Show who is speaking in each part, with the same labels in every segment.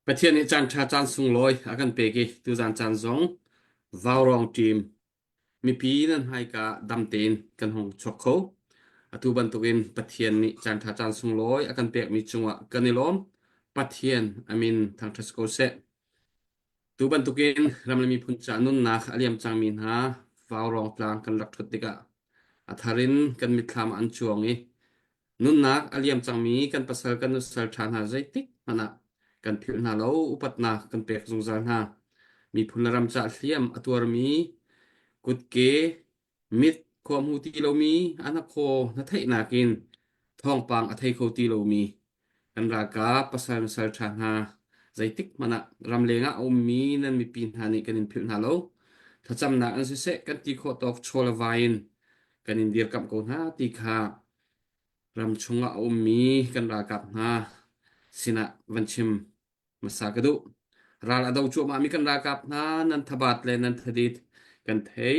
Speaker 1: Pathian nih caan ṭha caan sunglawi a kan pek i tuzan caan zong Vaurawng team mipi nan hmaika dam tein kan hung chuak kho. Atu bantukin Pathian nih caan ṭha caan sunglawi a kan pekmi cungah kan i lawm. Pathian a min thangṭhat ko seh. Tu bantukin ram le miphun ca nunnak a liam cangmi hna Vaurawng tlang kan rak ṭhut tikah a thar in kan mitthlam ah an cuang i Nunnak a liam cangmi kan pasal kan nusal ṭha hna zeitik hmanh ah kan philh hna lo, upatnak kan pek zungzal hna. Miphun le ram caah hliam a tuarmi, kutke, mit, khua hmu ti lomi, a hnakhaw hnatheihnak in thawngpang a thei kho ti lomi kan ralkap pasal nusal ṭha hna zeitik hmanh ah ramleng ah a ummi nan mipi hna nih kan in philh hna lo. Thlacamnak in siseh kan ti khawh tawk chaw le vai in kan in dirkamh ko hna ti kha ram chungah a ummi kan ralkap hna sinah van chim hmasa ka duh. Ral a do cuahmahmi kan ralkap hna nan thabat le nan thadit kan theih.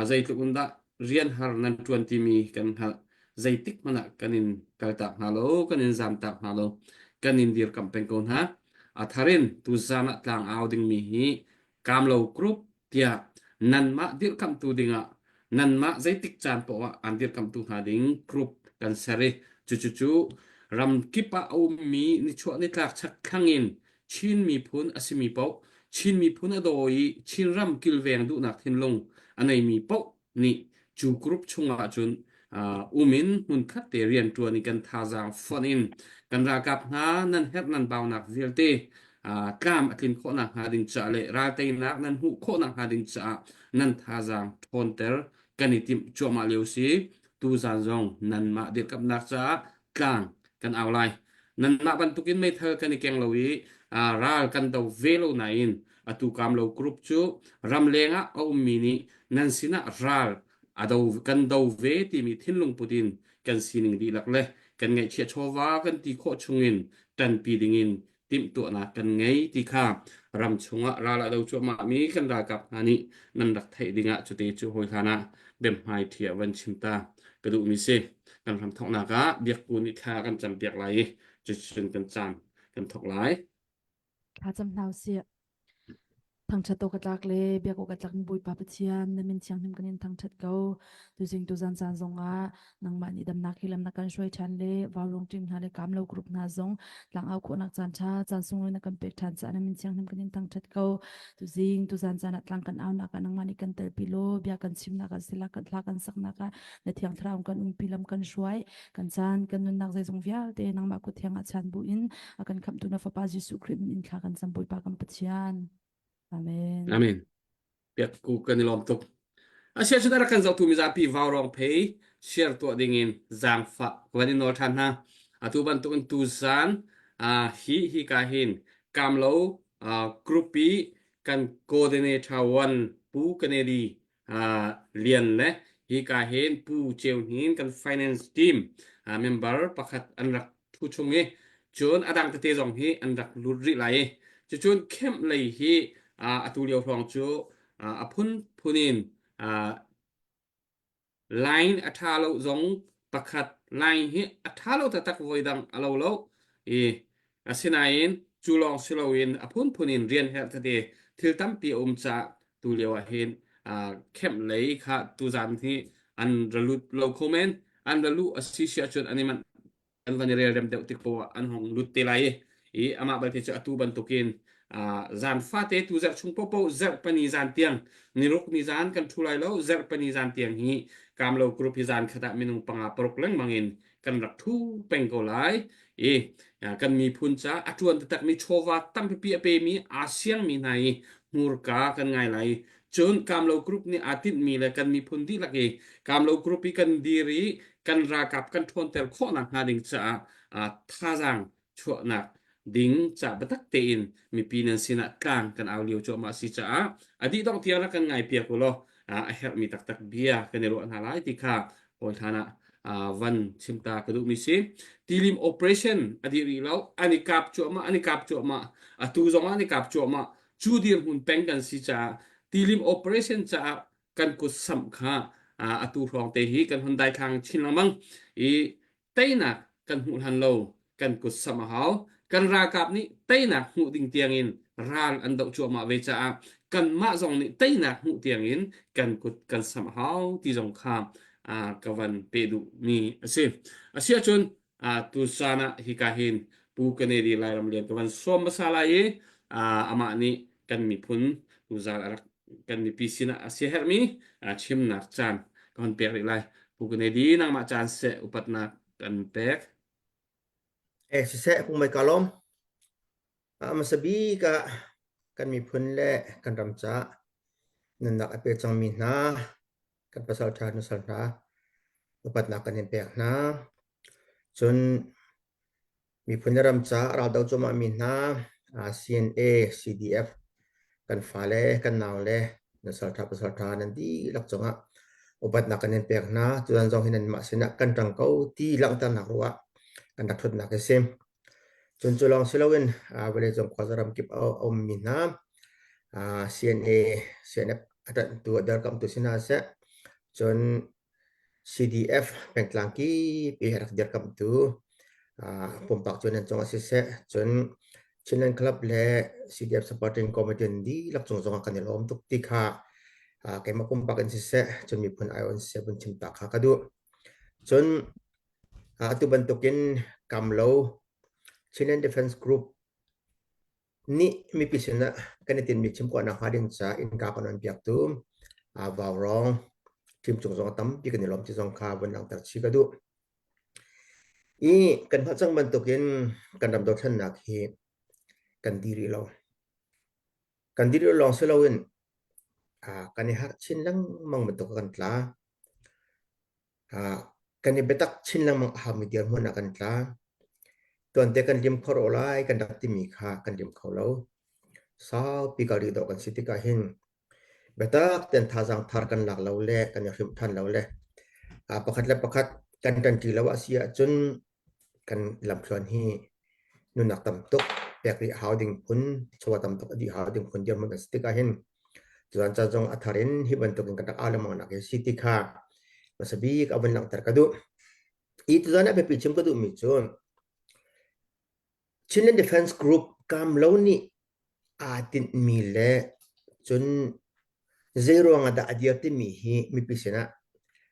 Speaker 1: Zeitluk in dah rian har nan ṭuan timi kan hngalh. Zeitik hmanh ah kan in kaltak hna lo, kan in zamtak hna lo, kan in dirkamh peng ko hna. A thar in tuzan ah tlang au dingmi hi Kamlo Group tiah nanmah dirhkamhtu dingah nanmah zeitik caan paoh ah aan dirhkamhtu hna ding group kan ser i cucucu ramkip ah a ummi nichuah nitlak chakthlang in Chin miphun a simi paoh Chin miphun a daw i Chinram kilveng duhnak thinlung a neimi paoh nih cu group chungah cun um in hmunkhat te rianṭuan i kan thazaang fonh in kan ralkap hna nan herh nan baunak vialte tlam a tlin khawhnak hnga ding caah le ralteinak nan hmuh khawhnak hnga ding caah nan thazaang ṭhawnter kan i timh cuahmah lio si. Tuzaan zong nanmah dirkamhnak caah tlang kan au lai. Nanmah bantukin meithal kan i keng lo i ral kan do ve lo nain atu kamlo group cu ramleng ah a ummi nih nan sinah ral a do kan do ve timi thinlung put in kan sining dihlak le kan ngaihchiah chawva kan ti khawh chungin ṭanpi dingin timhtuahnak kan ngei ti kha ram chungah ral a do cuahmahmi kan ralkap hna nih nan rak theih dingah cute cu hawi hlan ah biahmai ṭhi ah van chim ta ka duhmi si. Kan ram thawknak ah biakku nih thla kan campiak lai i cuticun kan caan kan thawk lai.
Speaker 2: Thla cam hna usih. Thangṭhat awk a tlak le biak awk a tlak mi Bawipa Pathian, na min thianghlim kan in thangṭhat ko. Tuzing tuzan caan zongah nangmah nih damnak hi lam na kan hruai ṭhan le vaurung ṭim hna le kamlo group hna zong tlangau khawhnak caan ṭha caan sunglawi na kan pek ṭhan caah na min thianghlim kan in thangṭhat ko. Tuzing tuzan caan ah tlang kan aunak ah nangmah nih kan telpi law bia kan chimnak ah sila kan thla kan saknak ah na thiang thlarau kan umpi lam kan hruai kan caan kan nunnak zeizong vialte nangmah kut thiang ah chan bu in a kan khamhtu na fapa Jesuh Khrih min in thla kan cam Bawipa kan Pathian. Amen.
Speaker 1: Amen. Piak ku kan i lawm tuk. Asia cun a rak kan zohtu mizapi vaurawng phei share tuah ding in zaangfah van in nawl ṭhan hna. Atu bantuk in tuzan hi hi ka hin kamlo group i kan coordinator one Pu Kennedy Lian le hi ka hin Pu Ceu Hnin kan finance team member pakhat an rak thu chung i cun a dang tete zong hi an rak lut rih lai i cucun camp lei hi atu lio hrawng cu a phunphun in line a ṭha lo zong pakhat line hi a ṭha lo taktak voi dang a lo lo i asinain cu lawng si loin a phunphun in rian herh tete thil tampi a um caah tu lio ah hin camp lei kha tuzan hi an ra lut lo kho men an ra luh a si si ahcun an i manh an van i relrem deuh tik poah an hong lut te lai i i amah balte cu atu bantukin zan fate tu zarh chung popo zarh pani zan tiang niruk ni zan kan thu lai lo zarh pani zan tiang hi kamlo group hi zan khat ah minung panga paruk lengmang in kan rak thu peng ko lai i kan miphun ca a tuan taktak mi chawva tampipi a pe mi aa siang mi hna i hmurka kan ngai lai cun kamlo group nih aa tinhmi le kan miphun dihlak i kamlo group i kan dir i kan ralkap kan ṭhawnter khawhnak hnga ding caah thazaang chuahnak ding ca biatak tein mipi nan sinah tlang kan au lio cuahmah si caah a dih dongh tiang rak kan ngai piak u law a herhmi taktak bia kan i ruah hna lai ti kha hawi hlan ah van chimta ka duhmi si. Tilim operation a dih rih lo an i kap cuahmah an i kap cuahmah atu zong ah an i kap cuahmah cu dirhmun peng kan si caah tilim operation caah kan kut samh kha atu hrawng te hi kan hun daithlang chin lengmang i teinak kan hmuh hlan lo kan kut samh a hau. Kan ralkap nih teinak hmuh ding tiangin ral an doh cuahmah ve caah kanmah zong nih teinak hmuh tiangin kan kut kan samh hau ti zong kha ka van pe duhmi a si. Asiahcun tucaan ah hika hin Pu Kennedy Lairam Lian ka van sawm hmasa lai i amah nih kan miphun tuzaan a rak kan mipi sinah a siaherhmi chimnak caan ka hon pek rih lai. Pu Kennedy nangmah caan seh upatnak kan pek.
Speaker 3: Eh siseh pungmei ka lawm. Hmasa bik ah kan miphun le kan ram caah nunnak a pe cangmi hna kan pasal ṭha nusal hna upatnak kan in pek hna. Cun miphun le ram caah raldo cuahmahmi hna CNA, CDF kan fale, kan naule, nusal ṭha pasal ṭha nan dihlak cungah upatnak kan in pek hna. Tutan zong hi nanmah sinah kan ṭang ko ti langhternak ruah kan rak ṭhutnak a si. Cun cu lawng si loin vawleicung khuaza ramkip a ummi hna CNA, CNF a ṭanhtu, a dirkamhtu si hna seh, cun CDF pengtlang kip i a rak dirkamhtu pumpak cu nan cungah siseh, cun Chinland Club le CDF Supporting Committee an dihlak cung zongah kan i lawm tuk ti kha keimah pumpak in siseh, cun miphun aiawh in siseh vun chim ta kha ka duh. Cun Atu bantukin Kamlo Chinland Defense Group nih mipi sinah kan i tinhmi chim khawhnak hnga ding caah innka kan on piaktu Vaurawng team cung zong tampi kan i lawm ti zong kha vun langhter chih ka duh. I kan hngalh cang bantukin kan ram dothlennak hi kan di rih lo. Kan di rih lawng si loin kan i harh chin lengmang bantuk kan tla. Kan i biatak chin lengmang a haumi dirhmun ah kan tla. Tuante kan lim kho rawh lai kan rak timi kha kan lim kho lo. Saupi kal rih dawh kan si tikah hin biatak ten thazaang thar kan lak lo le kan i hrimh than lo le pakhat le pakhat kan ṭanṭi lo a si ahcun kan lamthluan hi nunnak tam tuk pek rih hau ding phun, chaw tam tuk a dih hau ding phun dirhmun kan si tikah hin Tuan ca zong a thar in hi bantuk in kan rak au lengmang nak hi si ti kha hmasa bik a vun langhter ka duh. I tuzan ah biapi chim ka duhmi cu Chinland Defense Group Kamlo nih aa tinhmi le cun zei ruang ah dah a dir timi hi mipi sinah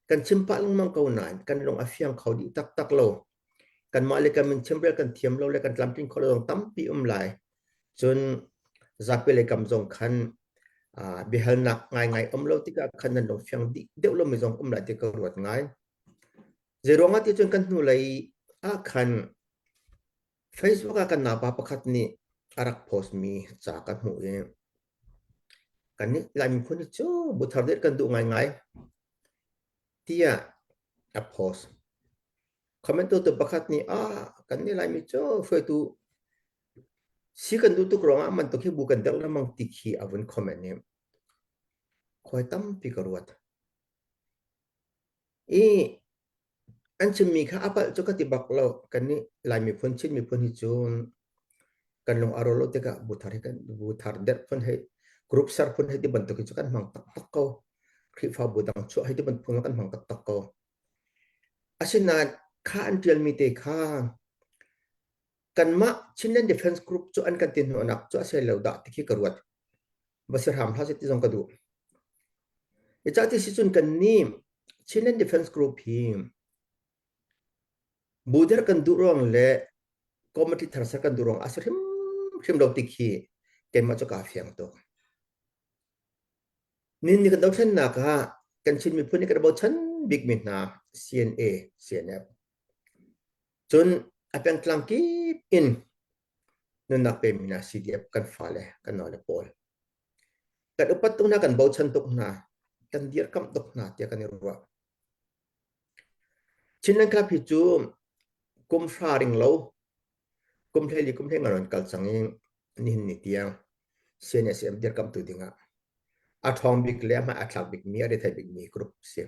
Speaker 3: kan chim pah lengmang ko nain kan lung a fiang kho dih taktak lo. Kanmah le kan min chimrel kan thiam lo le kan tlamtling kho lo zong tampi um lai. Cun zapi lei kam zong khan biahalnak ngaingai um lo tikah khan nan lung fiang dih deuh lomi zong um lai ti ka ruat ngai. Zeiruang ah ti cun kan hnulei ah khan Facebook ah kan naupa pakhat nih a rak post mi ca kan hmuh i kannih Lai miphun hi cu buthar deuh kan duh ngaingai tiah a post. Comment tu pakhat nih ah kannih Laimi cu hruaitu Si kan duh tuk ruangah bantuk hi bu kan derh lengmang ti khi a vun comment i khuai tampi ka ruat. I an chimmi kha a palh cu ka ti bak lo. Kan nih Lai miphun, Chin miphun hi cu kan lung a rawl lo tikah bu thar hi kan bu thar derh phun hei group ser phun hei ti bantuk hi cu kan hmang taktak ko. Khrihfabu dang chuah hei ti bantuk phun kan hmang taktak ko. Asinain kha an ṭialmi te kha Kanmah Chinland Defense Group cu an kan ti hnawhnak cu a si lo dah ti khi ka ruat. Va si hram hlah seh ti zong ka duh. Icah ti si cun kan nih Chinland Defense Group hi buder kan duh ruang le committee thar ser kan duh ruang a si hrimhrim lo ti khi keimah cu kaa fiang tuk. Nin ni kan dothlennak ah kan Chin miphun nih kan bochan bikmi hna CNA, CNF Cun a pengtlang kip in nunnak pemi hna CDF kan fale kan naule pawl kan upat tuk hna kan bochan tuk hna kan dirkamh tuk hna tiah kan i ruah. Chinland Club hi cu kum hra ring lo kum hleili kum hlei nga ron kal cang i nihin ni tiang CNSM dirkamhtu dingah a ṭhawng bik le a hmai a thlak bikmi a rethei bikmi group si.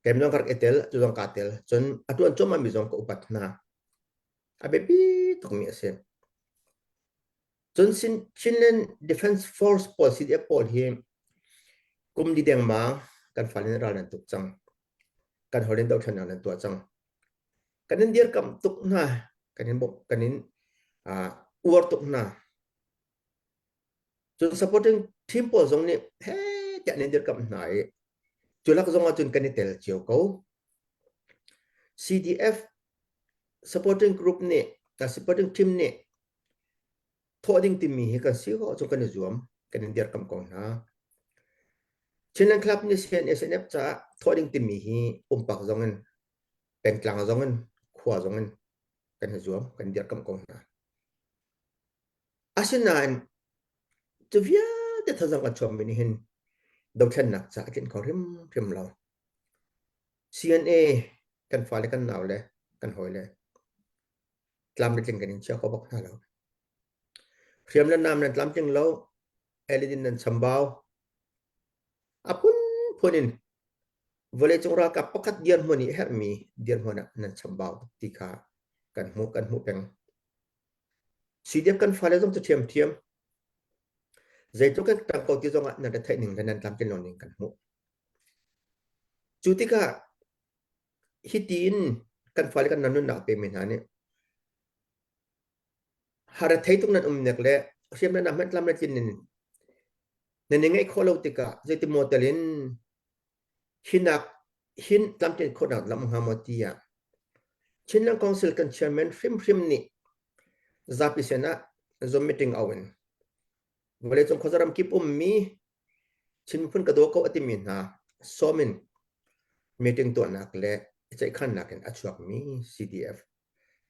Speaker 3: Keimah zong ka rak i tel, cu zong kaa tel. Cun a ṭuan cuahmahmi zong ka upat hna. A biapi tukmi a si. Cun Chinland Defense Force pawl CDF pawl hi kum li dengmang kan fale nih ral nan tuk cang. Kan holh in dohthlennak nan tuah cang. Kan in dirkamh tuk hna. Kan in bawmh, kan in. Uar tuk hna. Cun supporting team pawl zong nih he tiah nan dirkamh hna i cu lak zong ahcun kan i tel cio ko. CDF supporting group nih supporting team nih thawh ding timi hi kan si khawh cu kan i zuam kan in dirkamh ko hna. Chinland Club nih CNSNF caah thawh ding timi hi pumpak zong in pengtlang zong in khua zong in kan i zuam kan dirkamh ko hna. Asinain cu vialte thazang kan chuakmi nih hin dothlennak ca a tlinh kho hrimhrim lo. CNA kan fale kan nau le kan hawile tlam le tling kan in chia kho bak hna lo. Hriam le nam nan tlamtling lo, eledin nan chambau. A phunphun in vawleicung ralkap pakhat dirhmun i herhmi dirhmun ah nan chambau ti kha kan hmuh kan hmuh peng. CDF kan fale zong cu ṭhiamṭhiam. Zeitluk kan ṭang ko ti zongah nan retheih ning le nan tlamtlin lo ning kan hmuh. Cu tikah hiti in kan fale kan nunnak pemi hna nih har thei tuk nan umnek le hriam nan hmanh tlam le tlin in nan i ngeih khawh lo tikah zeiti maw tel in hinak hin tlamtlin khawhnak lam hnga maw tiah Chinland Council kan chairman hrimhrim nih zapi sin ah Zoom meeting au in vawleicung khuazaram kip ummi Chin miphun ka daw ko a timi hna sawm in meeting tuahnak le ceihkhannak in a chuakmi CDF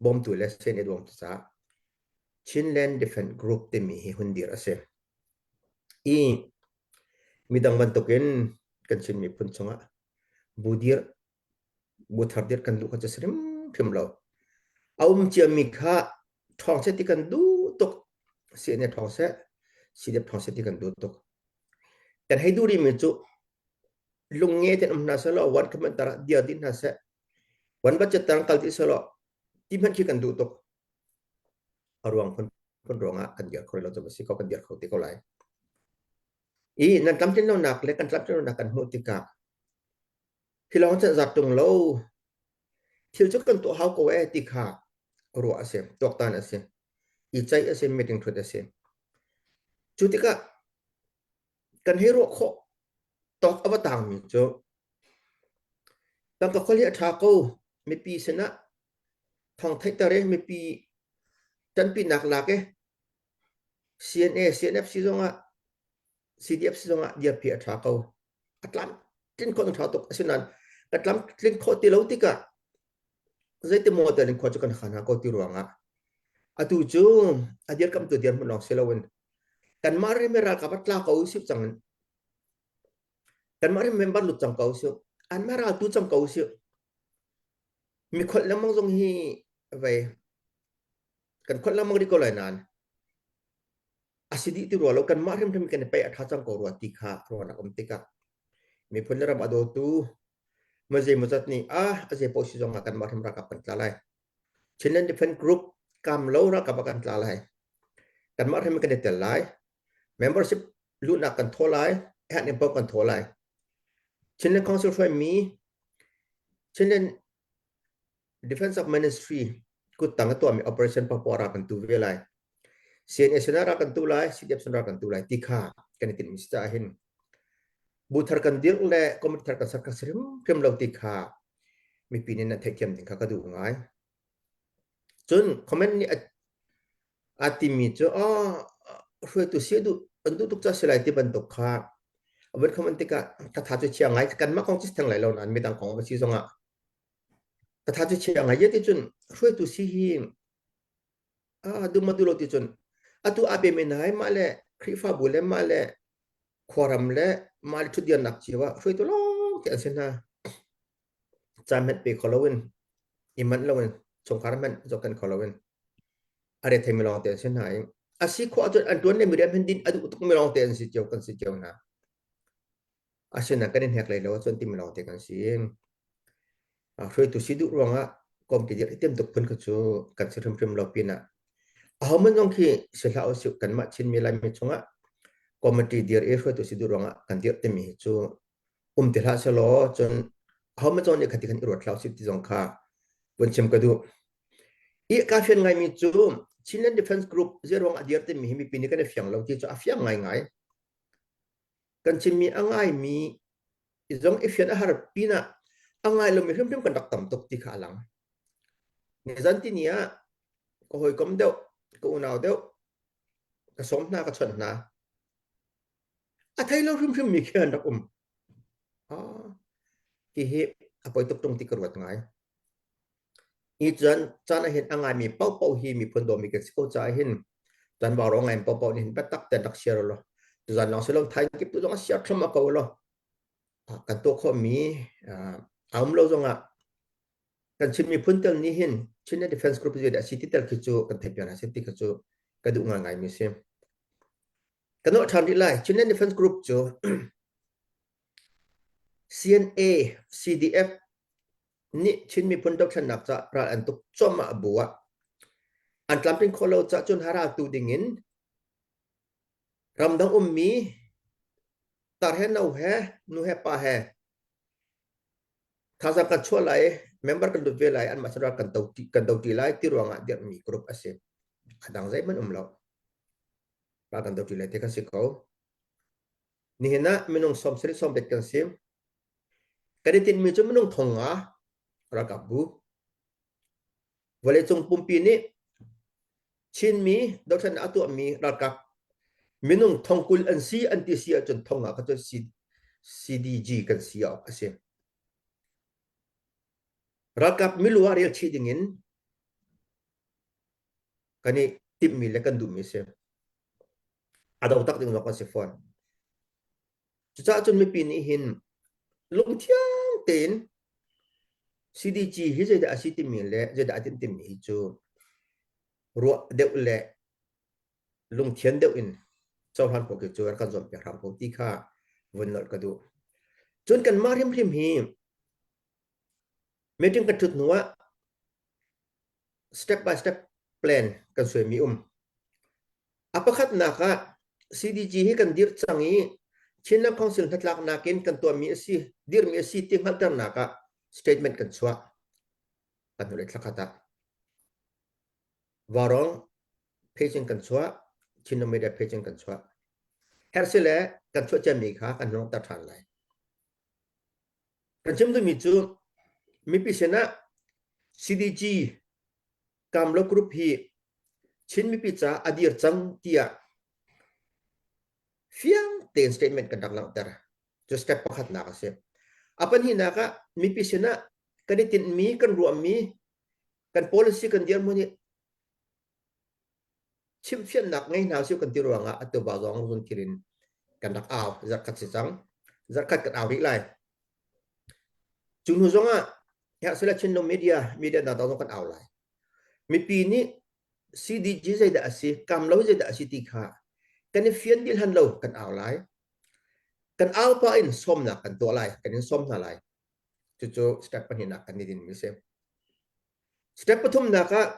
Speaker 3: bawmtu le CNA bawmtu caah Chinland Defense Group timi hi hun dir a si. I midang bantukin kan Chin miphun chungah bu dir bu thar dir kan duh kha cu si hrimhrim lo. A um ciami kha ṭhawng seh ti kan duh tuk. CNA ṭhawng seh, CDF ṭhawng seh ti kan duh tuk. Kan hei duh rihmi cu lungnge ten um hna selaw one commander ah dir dih hna seh one budget tang kal dih selaw ti hmanh khi kan duh tuk. A ruang phun phun ruangah kan dir kho lo cu si ko kan dir kho te ko lai. I nan tlamtlin lonak le kan tlamtlin lonak kan hmuh tikah hi lawng chan zat tung lo thil cu kan tuah hau ko e ti kha ruah a si tuaktan a si i ceih a si meeting thut a si cu tikah kan hei ruah khawh tawk a va tangmi cu tangka khol hi a ṭha ko mipi sinah thawng theihter i mipi ṭanpinak lak i CNA CNFC zongah CDFC zongah dirpi a ṭha ko a tlamtlin khawh ṭha tuk asinain ka tlamtlin khawh ti lo tikah zeiti maw tel in khua cu kan khan hna ko ti ruangah atu cu a dirkamtu dirhmun lawng si loin kanmah rim ralkap a tla ko usih cang in kanmah rim member lut cang ko usih anmah ral tu cang ko usih mi kholh lengmang zong hi vei kan kholh lengmang rih ko lai nain a si dih ti rua lo kanmah hrimhrim kan i peih a ṭha cang ko rua ti kha ruahnak um tikah miphun le ram a dawtu mazei mazat nih ah a zei paoh si zong ah kanmah hrim ralkap kan tla lai Chinland Defense Group kam lo ralkap ah kan tla lai kanmah hrim kan i tel lai membership luhnak kan thaw lai han in paoh kan thaw lai Chinland Council hruaimi Chinland Defense of Ministry kuttang a tuahmi operation papoah ra kan tu ve lai. CNA sinah ra kan tu lai, CDF sinah ra kan tu lai ti kha kan i tinhmi si caah hin bu thar kan dirh le committee thar kan ser kha si hrimhrim lo ti kha mipi nih nan theihthiam ding kha ka duh ngai. Cun comment nih a timi cu oh, hruaitu si duh an duh tuk ca si lai ti bantuk kha a van comment tikah ka tha cu chia ngai kanmah kong cu theng lai lo nain midang kong va si zongah Ka tha cu chia ngai ti cun hruaitu si hi a dum ma duh lo ti cun atu a pe men hai mah le Khrihfabu le mah le khuaram le mah le ṭhutdirnak cio ah hruaitu lawng te an si hna. Caan hmanh pe kho loin i manh loin chungkhar hmanh zohkhenh kho loin a rethei mi lawng te an si hna i a si khawh ahcun an ṭuan le mi rian hmanh din a duh tuk mi lawng te an si cio kan si cio hna. Asinain kan i hnek lei lo ahcun timi lawng te kan si. Hruaitu si duh ruangah kompi dir i timtuk phun kha cu kan si hrimhrim lo pinah ahohmanh zong khi si hlah usih kanmah Chinmi Laimi chungah committee dir i hruaitu si duh ruangah kan dirh timi hi cu um ti hlah sehlaw cun ahohmanh zong nih khati khan i ruat hlah usih ti zong kha vun chim ka duh. I ka fian ngaimi cu Chinland Defense Group zeiruang a dir timi hi mipi nih kan i fiang lo ti cu a fiang ngaingai. Kan chimmi a ngaimi zong i fian a har pinah a ngai lomi hrimhrim kan rak tam tuk ti kha a lang. Nizan tini ah ka hawikom deuh, ka unau deuh, ka sawm hna, ka chawnh hna. A thei lo hrimhrim mi khi an rak um. Ah, hihi a poi tuk tung ti ka ruat ngai. Hi cun caan ah hin a ngaimi paohpaoh hi miphun dawmi kan si ko caah hin caan vaurawng ngaimi paohpaoh nih hin biatak tein rak share law tuzan lawng si lo thaizing kip tu zong a share thluahmah ko law kan tuah khawhmi a um lo zongah kan Chin miphun tel nih hin Chin Defense Group zei dah si ti tel khi cu kan theih piak hna seh ti kha cu ka duh ngaingaimi si. Kan nolh ṭhan rih lai. Chin Defense Group cu CNA, CDF nih Chin miphun dothlennak ca ral an tuk cuahmah bu ah an tlamtlin khawh lo caah cun haraltu dingin ramdang ummi tar he no he nu he pa he thazaang kan chuah lai member kan lut ve lai anmah sin ral kan do kan do ṭi lai ti ruangah dirhmi group a si. A dang zeihmanh um lo. Ral kan do ṭi lai ti kan si ko. Nihin ah minung 90 sawmriat kan si. Kan i tinhmi cu minung 5000 ralkap bu. Vawleicung pumpi nih Chinmi dothlennak a tuahmi ralkap minung 20,000 an si an ti si ahcun 5000 kha cu CDG kan si awk a si. Ralkap milu ah rel chih dingin kan i timhmi le kan duhmi a si. A do tak ding zong kan si fawn. Cucaah cun mipi nih hin lungthiang tein CDG hi zeidah a si timi le zeidah a timh timi hi cu ruah deuh le lungthian deuh in cohlan khawh khi cu rak kan zuampiak hram ko ti kha vun nolh ka duh. Cun kanmah hrimhrim hi meeting kan ṭhut hnu ah step by step plan kan suaimi um. A pakhatnak ah CDG hi kan dirh cang i Chinland Council hnatlaknak in kan tuahmi a si, dirhmi a si ti hngalhternak ah statement kan chuah. Kan hnulei thlakhat ah. Vaurawng page in kan chuah, Chinland Media page in kan chuah. Herh si le kan chuah ciami kha kan hnawngter ṭhan lai. Kan chim duhmi cu mipi sinah CDG Kamlo Group hi Chin mipi caah a dir cang tiah fiang tein statement kan rak langhter. Cu step pakhatnak a si. A pahnihnak ah mipi sinah kan i tinhmi, kan ruahmi, kan policy kan dirhmun hi chimhfiannak ngei hna usih kan ti ruangah atu ba zong zun thil in kan rak au zarkhat si cang. Zarkhat kan au rih lai. Cu hnu zongah Herhsila Chinlung Media media dang zong kan au lai. Mipi nih CDG zeidah a si, kam lo zeidah a si ti kha kan i fian dih hlan lo kan au lai. Kan au pah in sawmnak kan tuah lai, kan in sawm hna lai. Cucu step pahnihnak kan i dinmi si. Step pathumnak ah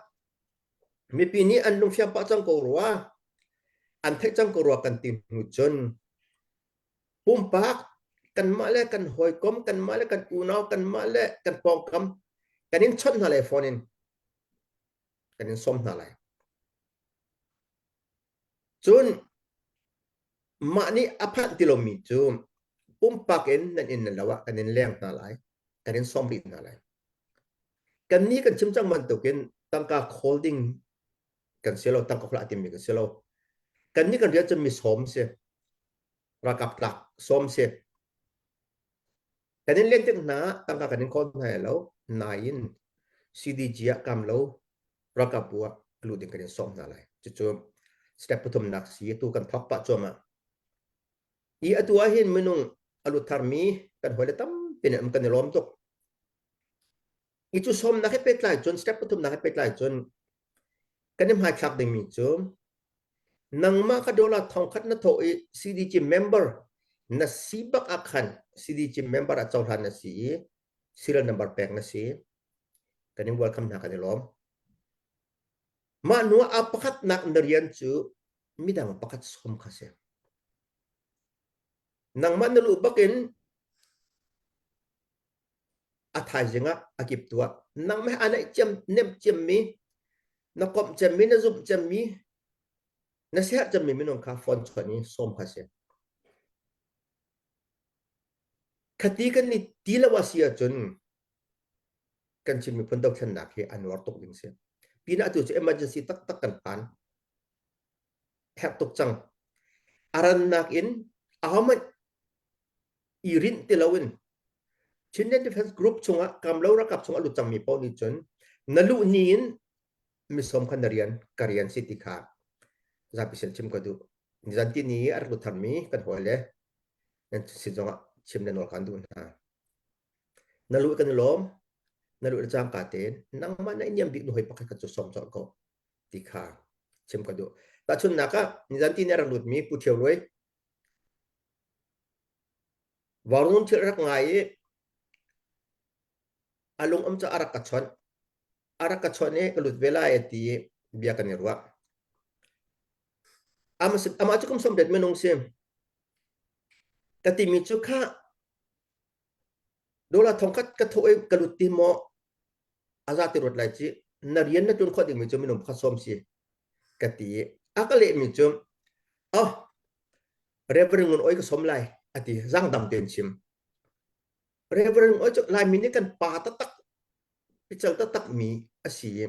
Speaker 3: mipi nih an lungfiang pah cang ko rua, an theih cang ko rua kan ti hnu cun pumpak kanmah le kan hawikom, kanmah le kan unau, kanmah le kan pawngkam kan in chawnh hna lai phone in kan in sawm hna lai. Cun mah nih a phanh ti lomi cu pumpak in nan inn nan lo ah kan in leng hna lai, kan in sawm rih hna lai. Kannih kan chim cang bantukin tangka khawl ding kan si lo, tangka khawl a timmi kan si lo. Kannih kan rian cu mi sawm si. Ralkap tlak sawm si. Kan in len tik hna tangka kan in khawl hna lo, nain CDG ah kam lo ralkap bu ah luh ding kan in sawm hna lai. Cucu step pathumnak si tu kan thawk pah cuahmah. I atu ah hin minung a lut tharmi kan hawile tampi nih kan i lawm tuk. I cu sawmnak he pehtlai cun step pathumnak he pehtlai cun kan i hmaithlak dingmi cu nangmah kha dollar thongkhat na thawh i CDG member na si bak ah khan CDG member ah cohlan na si i serial number pek na si kan in welcome hna kan i lawm. Mah hnu ah a pakhatnak na rian cu midang pakhat sawm kha si. Nangmah na luh bakin a thaizing ah a kip tuah nangmah a naih ciam nem ciammi Na komh cemmi, na zumh cemmi, na siaherh cemmi minung kha phone chawnh i sawm kha si. Khati kan i ti lo a si ahcun kan Chin miphun dothlennak hi a nuar tuk ding si. Pinah atu cu emergency taktak kan phan. Herh tuk cang. A rannak in ahohmanh i rinh ti loin Chinland Defense Group chungah Kamlo ralkap chung a lut cangmi paoh nih cun na luh ni in misom kha na rian ka rian si ti kha zapi sin chim ka duh. Nizan ti ni a rak lut tharmi kan hawi le nan sin zongah chim le nawl kan duh hna. Na luh kan i lawm, na luh le cangka tein nangmah na i niam bik nu hoi pakhat khat cu sawm colh ko ti kha chim ka duh. Tahchunhnak ah nizan ti ni a rak lutmi Pu Ṭhio Luai Varnun thil a rak ngai i a lung um cu a rak ka chawnh. A rak ka chawnh i ka lut ve lai a ti i bia kan i ruah. Amah cu kum 80 minung si. Ka timi cu kha dollar thongkhat ka thawh i ka lut ti maw a za ti ruat lai ci na rian na ṭuan khawh dingmi cu minung pakhat sawm si ka ti i a ka lehmi cu oh Reverend Ngun Oi ka sawm lai a ti zangdam tein chim Reverend Oi cu Laimi nih kan pa taktak pical taktak mi a si i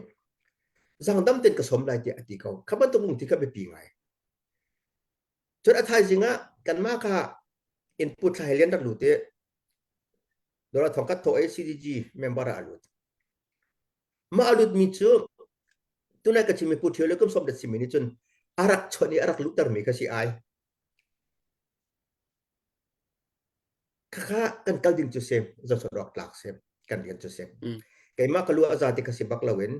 Speaker 3: zangdam tein ka sawm lai tiah a ti ko kha bantuk lungthin kha biapi ngai Cun a thaizing ah kanmah kha input thla he lian rak lut i dollar thong khat thawh i CDG member ah a lut. Mah a lutmi cu tunai ka chimmi Pu Ṭhio le kum sawm dat simi nih cun a rak chawnh i a rak luhtermi kha si ai. Khakha kan kal ding cu si, zohchunh awk tlak si, kan rian cu si. Keimah ka lu a za ti kha si bak loin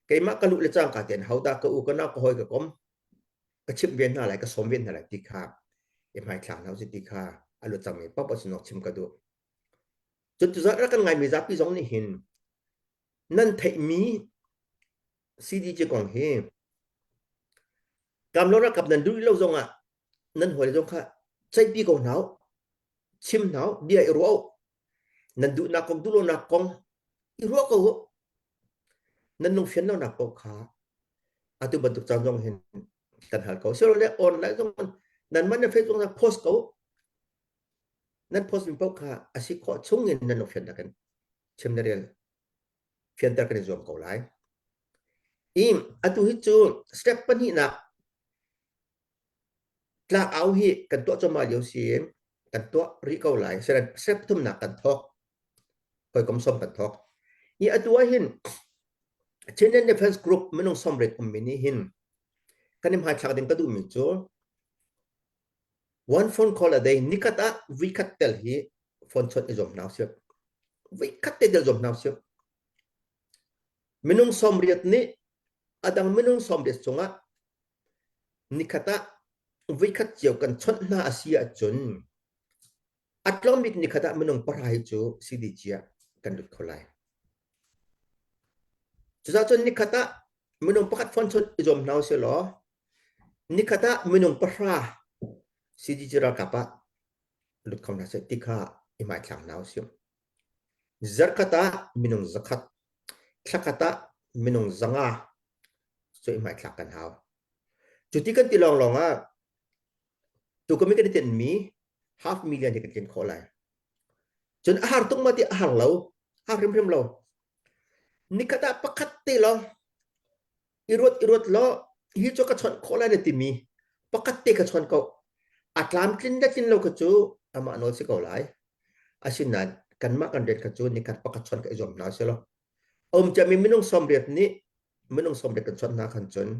Speaker 3: keimah ka luh le cangka tein hodah ka u ka nau ka hawi ka kom ka chimh ve hna lai ka sawm ve hna lai ti kha i hmaithlak hna usih ti kha a lut cangmi paoh sin awk chim ka duh. Cun tuzarh rak kan ngaimi zapi zong nih hin nan theihmi CDJ kong hi kamlo ralkap nan duh lo zong ah nan hawi zong kha ceihpi ko hna u chim hna u bia i ruah u nan duhnak kong duh lonak kong i ruah ko u nan lungfian lonak paoh kha atu bantuk caan zong hin kan hal ko silole online zong nan man na Facebook na post ko nan post mi paoh kha a si khawh chung in nan lungfian nakin chim na rel fianter kan i zuam ko lai i atu hi cu step pahnihnak tlak au hi kan tuah cuahmah lio si kan tuah rih ko lai step thumnak kan thawk hawikom som kan thawk i atu ah hin Chinland Defense Group minung 80 ummi nih hin kan i hmaithlak ding ka duhmi cu one phone call a day nikhat ah vikhat tel hi phone chawnh i zuam hna usih vikhat te tel zuam hna usih minung 80 nih adang minung 80 cungah nikhat ah vikhat cio kan chawnh hna a si ahcun A tlawm bik nikhat ah minung pahra hi cu CDG ah kan lut kho lai. Cucaah cun nikhat ah minung pakhat phone chawnh i zuam hna usih law nikhat ah minung pahra CDG ralkap ah lut kho hna seh ti kha i hmaithlak hna usih. Zarkhat ah minung zakhat, thlakhat ah minung 500 cu i hmaithlak kan hau. Cu ti kan ti lawnglawng ah tu kami kan i tinhmi half million hi kan tlin khawh lai. Cun a har tuk ma ti a har lo, har hrimhrim lo. Nikhat ah pakhat te lo i ruat i ruat law hi cu ka chawnh khawh lai na timi pakhat te ka chawn ko. A tlamtlin le tlin lo kha cu amah nawl si ko lai. Asinain kanmah kan rian kha cu nikhat pakhat chawn ka i zuam hna si lo. A um ciami minung 80 nih minung 80 kan chawnh hna khan cun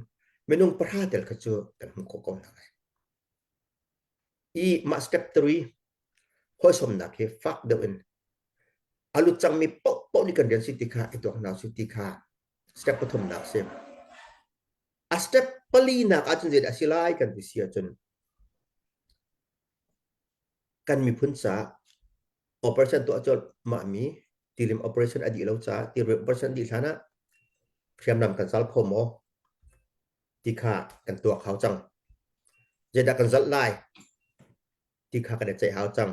Speaker 3: minung pahra tel kha cu kan hmuh khawh ko hna lai. I mah step 3 hawisawmnak hi fak deuh in a lut cangmi paohpaoh nih kan rian si ti kha i tuak hna si ti kha step pathumnak si. A step palinak ahcun zeidah a si lai kan ti si ahcun kan miphun caah operation tuah cuahmah mi tilim operation a dih lo caah tilim operation dih hlan ah hriamnam kan zal kho maw ti kha kan tuak hau cang. Zeidah kan zalh lai ti kha kan i ceih hau cang.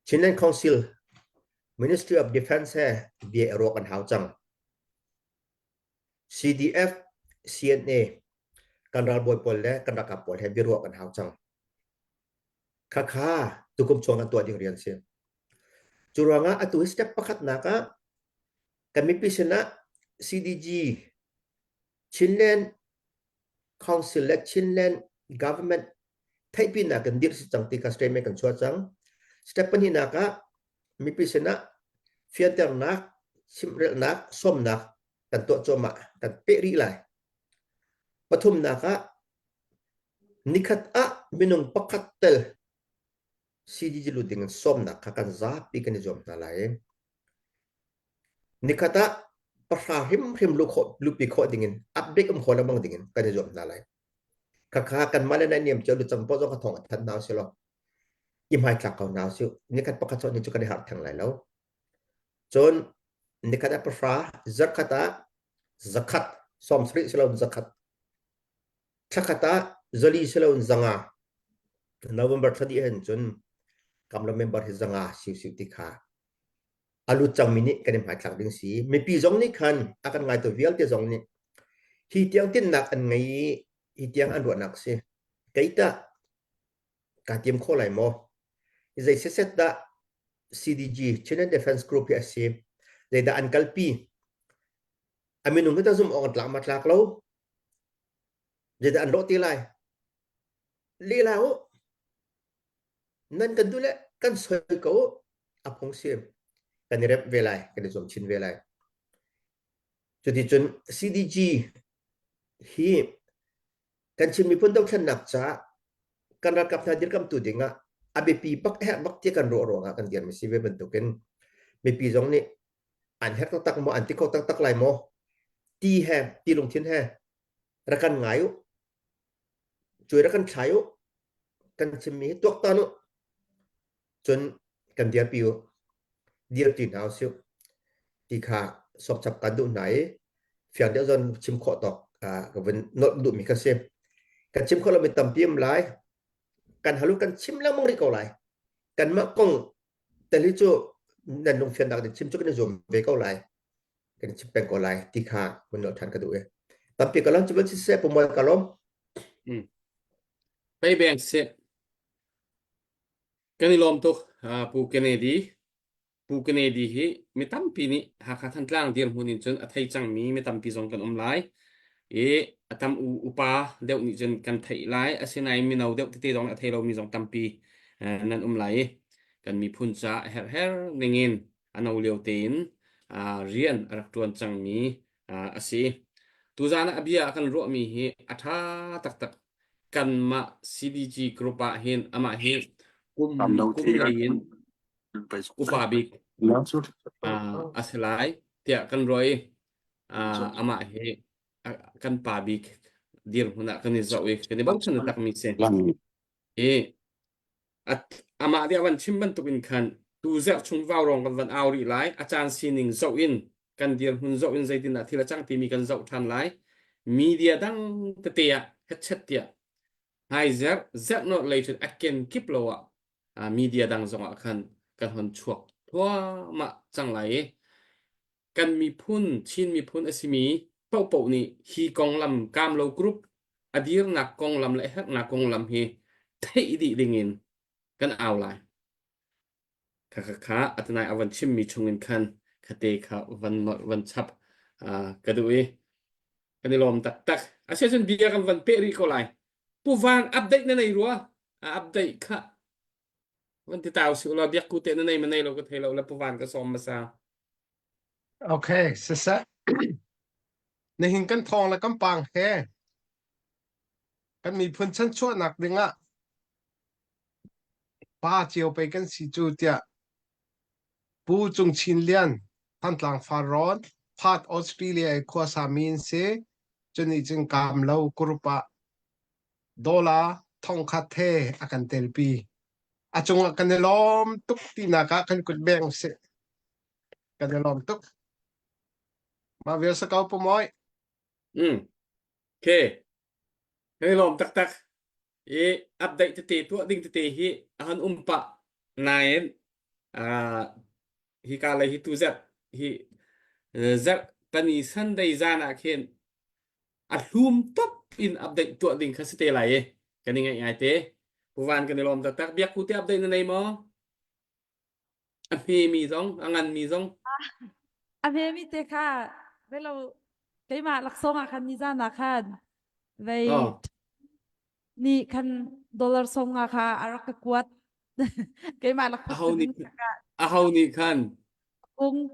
Speaker 3: Chinland Council Ministry of Defense he bia i ruah kan hau cang. CDF, CNA kan ralbawi pawl le kan ralkap pawl he biaruah kan hau cang. Khakha tukum chung kan tuah ding rian si. Cu ruangah atu hi step pakhatnak ah kan mipi sinah CDG Chinland Council le Chinland Government theihpinak kan dirh si cang ti kha statement kan chuah cang. Step pahnihnak ah mipi sinah fianternak, chimhrelhnak, sawmnak kan tuah cuahmah, kan peh rih lai. Pathumnak ah nikhat ah minung pakhat tel CDG lut ding in sawmnak kha kan zapi kan i zuam hna lai. Nikhat ah pahra hrimhrim lu khawh lupi khawh ding in update um khawh lengmang ding in kan i zuam hna lai. Khakha kanmah le naihniam cio lucang paoh zong kha thawng a thanh hna usih law i hmaithlak ko hna usih. Nikhat pakhat sawh ni cu kan i harh theng lai lo. Cun nikhat ah pahra, zarkhat ah zakhat, 70 siloin zakhat, thlakhat ah zali siloin zanga. November thla dih hin cun kamlo member hi zanga siu ti kha a lut cangmi nih kan i hmaithlak ding si. Mipi zong nih khan a kan ngaitu vialte zong nih hi tiang tinnak an ngei i hi tiang an ruahnak si. Kei tah kaa tiam kho lai maw? Zei setset dah CDG Chinland Defense Group hi a si? Zeidah an kalpi? A minung hi tah zumh awk an tlak ma tlak lo? Zeidah an lawh ti lai? Lehla u. Nan kan duh le kan soi ko u. A phung si. Kan i remh ve lai. Kan i zuam chin ve lai. Cuticun CDG hi kan Chin miphun dothlennak caah kan ralkap hna dirkamtu ding ah a biapi bak a herh bak ti kan ruah ruangah kan dirmi si ve bantukin mipi zong nih an herh taktak maw an ti kho taktak lai maw ti he ti lungthin he rak kan ngai u cuai rak kan thlai u kan chimmi hi tuaktan u cun kan dirpi u dirti hna usih ti kha sawkchap kan duh hna i fiang deuh zon chim khawh tawk ka vun nolh duhmi ka si. Kan chim khawh lomi tampi um lai. Kan halu kan chim lengmang rih ko lai. Kanmah kong tel hi cu nan lungfiannak din chim cu kan i zuam ve ko lai. Kan i chim peng ko lai ti kha vun nolh ṭhan ka duh i. Tampi ka lawm cu van siseh pumawi ka lawm.
Speaker 1: Mm. Pei beng seh. Kan i lawm tuk Pu Kennedy. Pu Kennedy hi mi tampi nih Hakha Thantlang dirhmun in cun a thei cangmi mi tampi zong kan um lai. I a tam u upa deuh nih cun kan theih lai. Asinain mino deuh tete zong nih a thei lomi zong tampi nan um lai i kan miphun ca a herher ningin a no lio tein rian a rak ṭuan cangmi a si. Tuzaan ah a bia a kan ruahmi hi a ṭha taktak. Kanmah CDG group ah hin amah hi kum kum lei in upa bik a si lai tiah kan ruah i amah hi kan pa bik dirhmun ah kan i zoh i kan i bochan takmi si. I amah nih a van chim bantuk in khan tu zerh chung vaurawng kan van au rih lai a caan sining zoh in kan dirhmun zoh in zeitindah thil a cang timi kan zoh ṭhan lai media dang tete ah hetchet tiah hmai zerh zerh nawr lei cun a ken kip lo ah media dang zong ah khan kan hon chuak thluahmah cang lai i kan miphun Chin miphun a simi paohpaoh nih hi konglam Kamlo group a dirnak konglam le a herhnak konglam hi theih dih dingin kan au lai. Kha kha kha atanai a van chimmi chungin khan khate kha van nolh van chap ka duh i kan i lawm taktak. Asiahcun bia kan van peh rih ko lai. Pu Van update na nei rua? A update kha Van ti tau si ulaw biak ku te na nei ma nei lo ka thei lo le puvan ka sawm hmasa.
Speaker 4: Okay, siseh. Nihin kan thawng le kan pang he kan miphun chanchuahnak dingah pa cio pei kan si cu tiah Pu Cung Chin Lian Thantlang Farrawn Perth Australia i khuasa mi an si. Cunih cun kaam lo group ah Dollar thongkhat he a kan telpi. A cungah kan i lawm tuk tinak ah kan kut beng sih. Kan i lawm tuk. Mah vial sa ko pumawi.
Speaker 1: Mm. Okay. Kan i lawm taktak. I update tete tuah ding tete hi a han um pah nain uh, hi ka lei hi tu zarh hi zarh tani Sunday zan ah khin. A hlum top in update tuah ding kha si te lai i kan i ngaih ngai te. Pu Van kan i lawm taktak. Biak ku te update na nei maw? A hme mi zong, a ngan mi zong.
Speaker 2: A hme mi te kha velo keimah laksawng ah khan nizan ah khan vei
Speaker 1: Oh.
Speaker 2: nih khan dollar som nga kha a rak ka kuat. Keimah lakphak
Speaker 1: Aho nih aho nih khan
Speaker 2: kung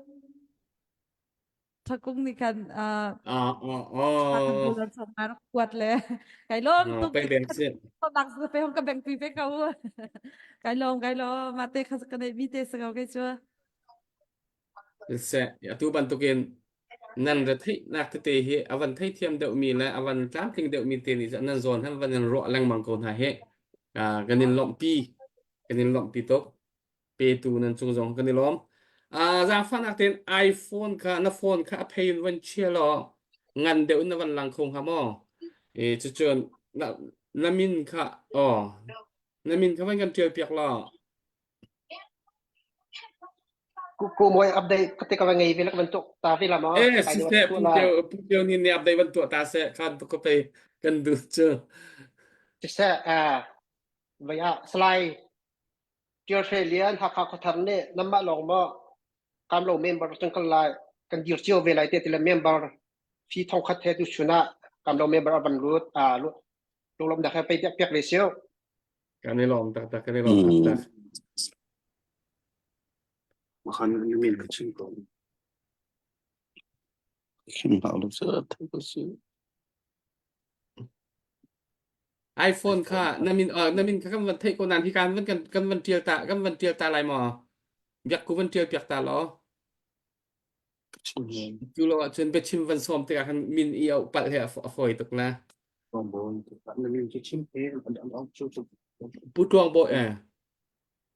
Speaker 2: Thakung nih khan uh,
Speaker 1: ah oh oh
Speaker 2: dollar som nga rak kuat le kai lom tuk
Speaker 1: pei beng si
Speaker 2: nak pe hong ka beng pi pe ko kai lom kai lom ma te kha ka nei mi te sa ko kai chu
Speaker 1: se atu bantukin nan ra theihnak tete hi a van theithiam deuhmi le a van tlamtling deuhmi te nih nan zawn han van in ruah lengmang ko hna hi kan in lawmhpi kan in lawmhpi tuk petu nan cung zong kan i lawm zaangfahnak tein iPhone kha na phone kha a phei in van chia law ngan deuh in na van lang kho hnga maw e cucun na, na min kha oh na min kha van kan tial piak law
Speaker 5: Ku moi update ka te ka ngei ve lak van tuk ta ve la ma
Speaker 1: Eh siseh pu teo pu teo ni ne update van tuah ta se khan tu ko pe kan du chu
Speaker 5: siseh eh vai a slai Tial Hre Lian Hakha khuathar nih nanmah lawng maw kamlo member cun kan lai kan dir cio ve lai te ti le member fee thongkhat he tu chun ah kamlo member a van lut a lunglawmnak he pei piak piak ve siu.
Speaker 1: Kan i lawm taktak kan i lawm taktak.
Speaker 6: Mahan min ka chim ko. Chim hau lo cu thei ko si.
Speaker 1: iPhone kha na min uh, na min kha kan van theih ko nan hi kan van kan kan van tial ta kan van tial ta lai maw biak ku van tial piak ta law cu lo ahcun biachim van sawm tikah khan min i auh palh he a fawi tuk na Pu Tluang Bawi eh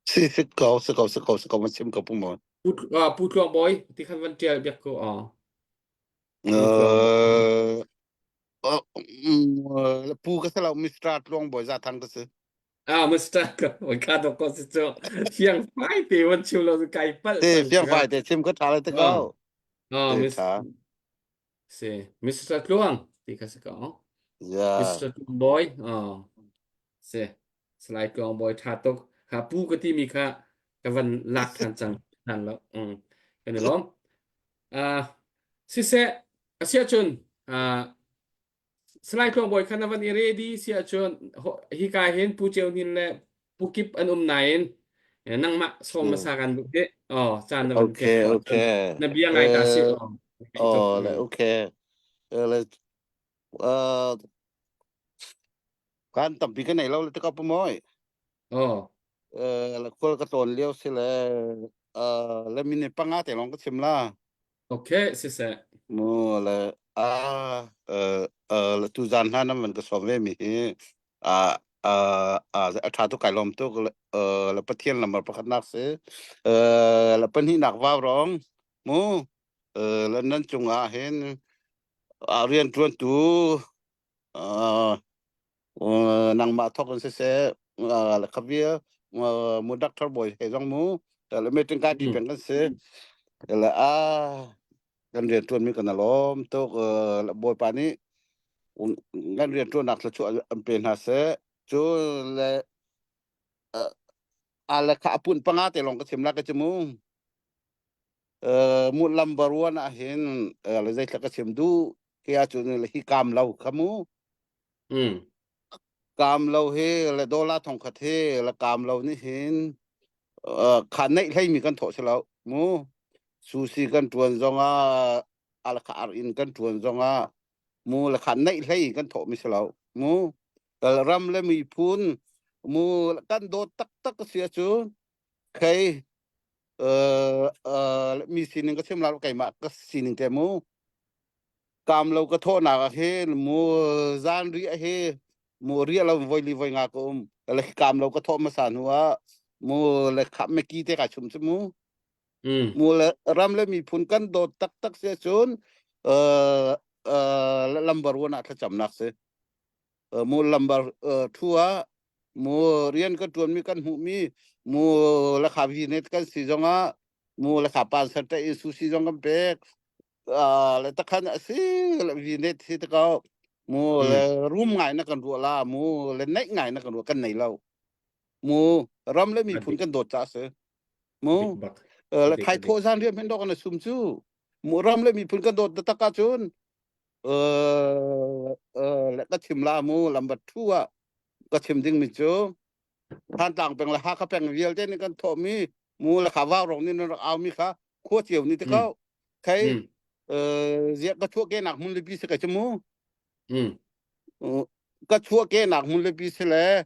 Speaker 6: Si si ko si ko si ko si ko ma chim ko pu mo.
Speaker 1: Pu Pu Tluang Bawi ti khan van tial biak ko aw
Speaker 6: Uh, pu ka si lo Mr. Tluang Bawi Za Thang ka si.
Speaker 1: Ah, Mr. Ka ka do ko si chu. Fiang fai te wan chu lo kai pal.
Speaker 6: Te fiang fai te chim ka tha le te ko.
Speaker 1: Ah, Miss Si Mr. Tluang ti ka si ko.
Speaker 6: Yeah.
Speaker 1: Mr. Tluang Boy. Oh. Si. Salai Tluang Boy tha tuk. Ha pu ka ti mi kha ka van lak than cang than lo. Mm. Kan i lawm. Uh, siseh, asiahcun uh, Salai Tluang Bawi kha na van i ready si ahcun hika hin Pu Ceu Hnin le Pu Kip an um nain eh, nangmah sawm hmasa kan duh tih. Oh, caan na van pek
Speaker 6: Okay,
Speaker 1: khawh ahcun
Speaker 6: okay.
Speaker 1: na bia ngai ta si.
Speaker 6: Uh,
Speaker 1: Oh,
Speaker 6: oh, le okay. Uh, le uh, kan tampi ka nei lo le te ka pu moi.
Speaker 1: Oh,
Speaker 6: Uh, le khual ka tlawn lio si le uh, le minute panga te long ka chim la.
Speaker 1: Okay, siseh.
Speaker 6: Mu le a uh, uh, le tu zan hna nan van ka sawm ve mi hi a a a a tha tu kai lom tuk le uh, le Pathian lamar pakhat nak si uh, le pahnih nak vau rong mu uh, le nan cungah hin a rian tuan tu uh, nangmah thawk in siseh le khavia mu doctor boy he zong mu le meeting ka ti peng kan si le a kan rian tuan mi kan alom tuk bawipa nih kan rian tuan nak chu an pe hna se cu le a le kha apun panga te long ka chim la ka chimu mu lam baruan ah hin le zei thla ka chim du ke a chu le hi kam lo khamu
Speaker 1: Mm.
Speaker 6: Kaam lo hi le dollar thongkhat hi le kaam lo nih hin uh, kha neih hleimi kan thawh si lo mu sushi kan tuan zongah alkha ar in kan tuan zongah mu le kha neih hlei kan thawh mi si lo mu ram le miphun mu kan dawt taktak si ahcun khei uh, uh, mi sining ka chim la keimah ka sining te mu Kaam lo ka thawhnak ah hin mu zan riah hi mu riah lo voi li voi nga ka um le kaam lo ka thawh hmasa hnu ah mu le khap meki te ka chum chu mu
Speaker 1: Mm.
Speaker 6: mu le ram le miphun kan dawt taktak si ahcun uh, uh, lambar one ah thlacamnak si uh, mu lambar uh, thu ah mu rian ka tuan mi kan hmuh mi mu la kha vi net kan si zong ah mu la kha pan ser te in sushi zong kan pek le takhan a si le vi net si te ko. Mu le rum ngai na kan ruah la mu le neih ngai na kan ruah kan nei lo. Mu ram le miphun kan dawt ca si. Mu le thai thaw zan riam hen dok na sum cu. Mu ram le miphun kan dawt tak ah cun le ka chim la mu lambat thu ah ka chim ding mi cu Thantlang peng le Hakha peng vialte nih kan thawhmi mu le kha vau rong nih nan rak au mi kha khua cio ni te ko khei ziah ka chuah ke nak hmun lipi si ka chu mu ka chuah ke nak hmun lipi si le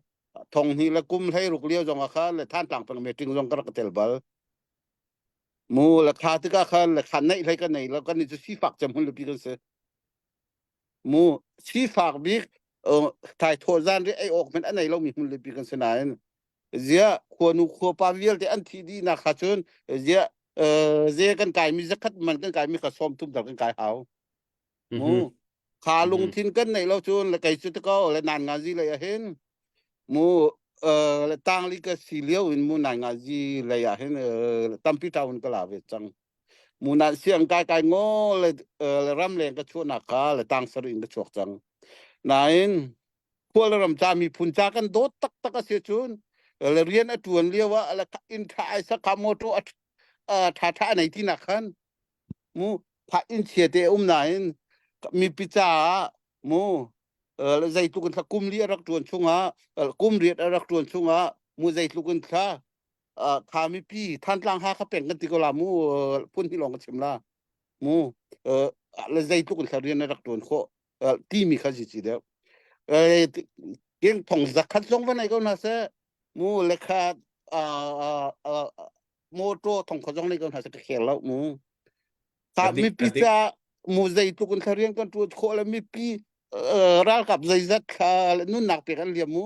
Speaker 6: thong hnih le kum hlei ruk lio zong ah kha le Thantlang peng meeting zong ka rak tel bal mu le kha tikah khan le kha neih hlei ka nei lo kan ni cu sifak cem hmun lipi kan si mu sifak bik thaithawh zan ri ei awk hmanh a nei lomi hmun lipi kan si nain zia khuanu khuapa vialte an thih dih nak kha cun zia ze kan kai mi zakhat man kan kai mi kha som thum dal kan kai hau mu kha lungthin kan nei lo cun le kei cu te ko le nan nga zi lei ah hin mu le tangli ka si lio in mu nan nga zi lei ah hin tampi town ka la ve cang Muna siang kai kai ngo le le ram leng ka chuahnak kha le tang sarih in ka chuak cang. Nain khual ram ca miphun ca kan dawt taktak a si cun le rian a tuan lio ah le inn tha ai sak kha motor a tha tha nei ti nak khan mu pha inn chia te um nain mipi caah mu zeitluk in thla kum li a rak tuan chungah kum riat a rak tuan chungah mu zeitluk in thla kha mipi Thantlang ha kha peng kan ti ko la mu phun hi lawng ka chim la mu le zeitluk in rian na rak tuan khawh timi kha si ci deuh keng thong zakhat zong va nei ko na se mu le kha motor thong kha zong nei ko na se ka khel lo mu ta mipi ca mu zeitluk in rian kan tuan khawh le mipi ralkap zeizat kha nunnak pek an liam mu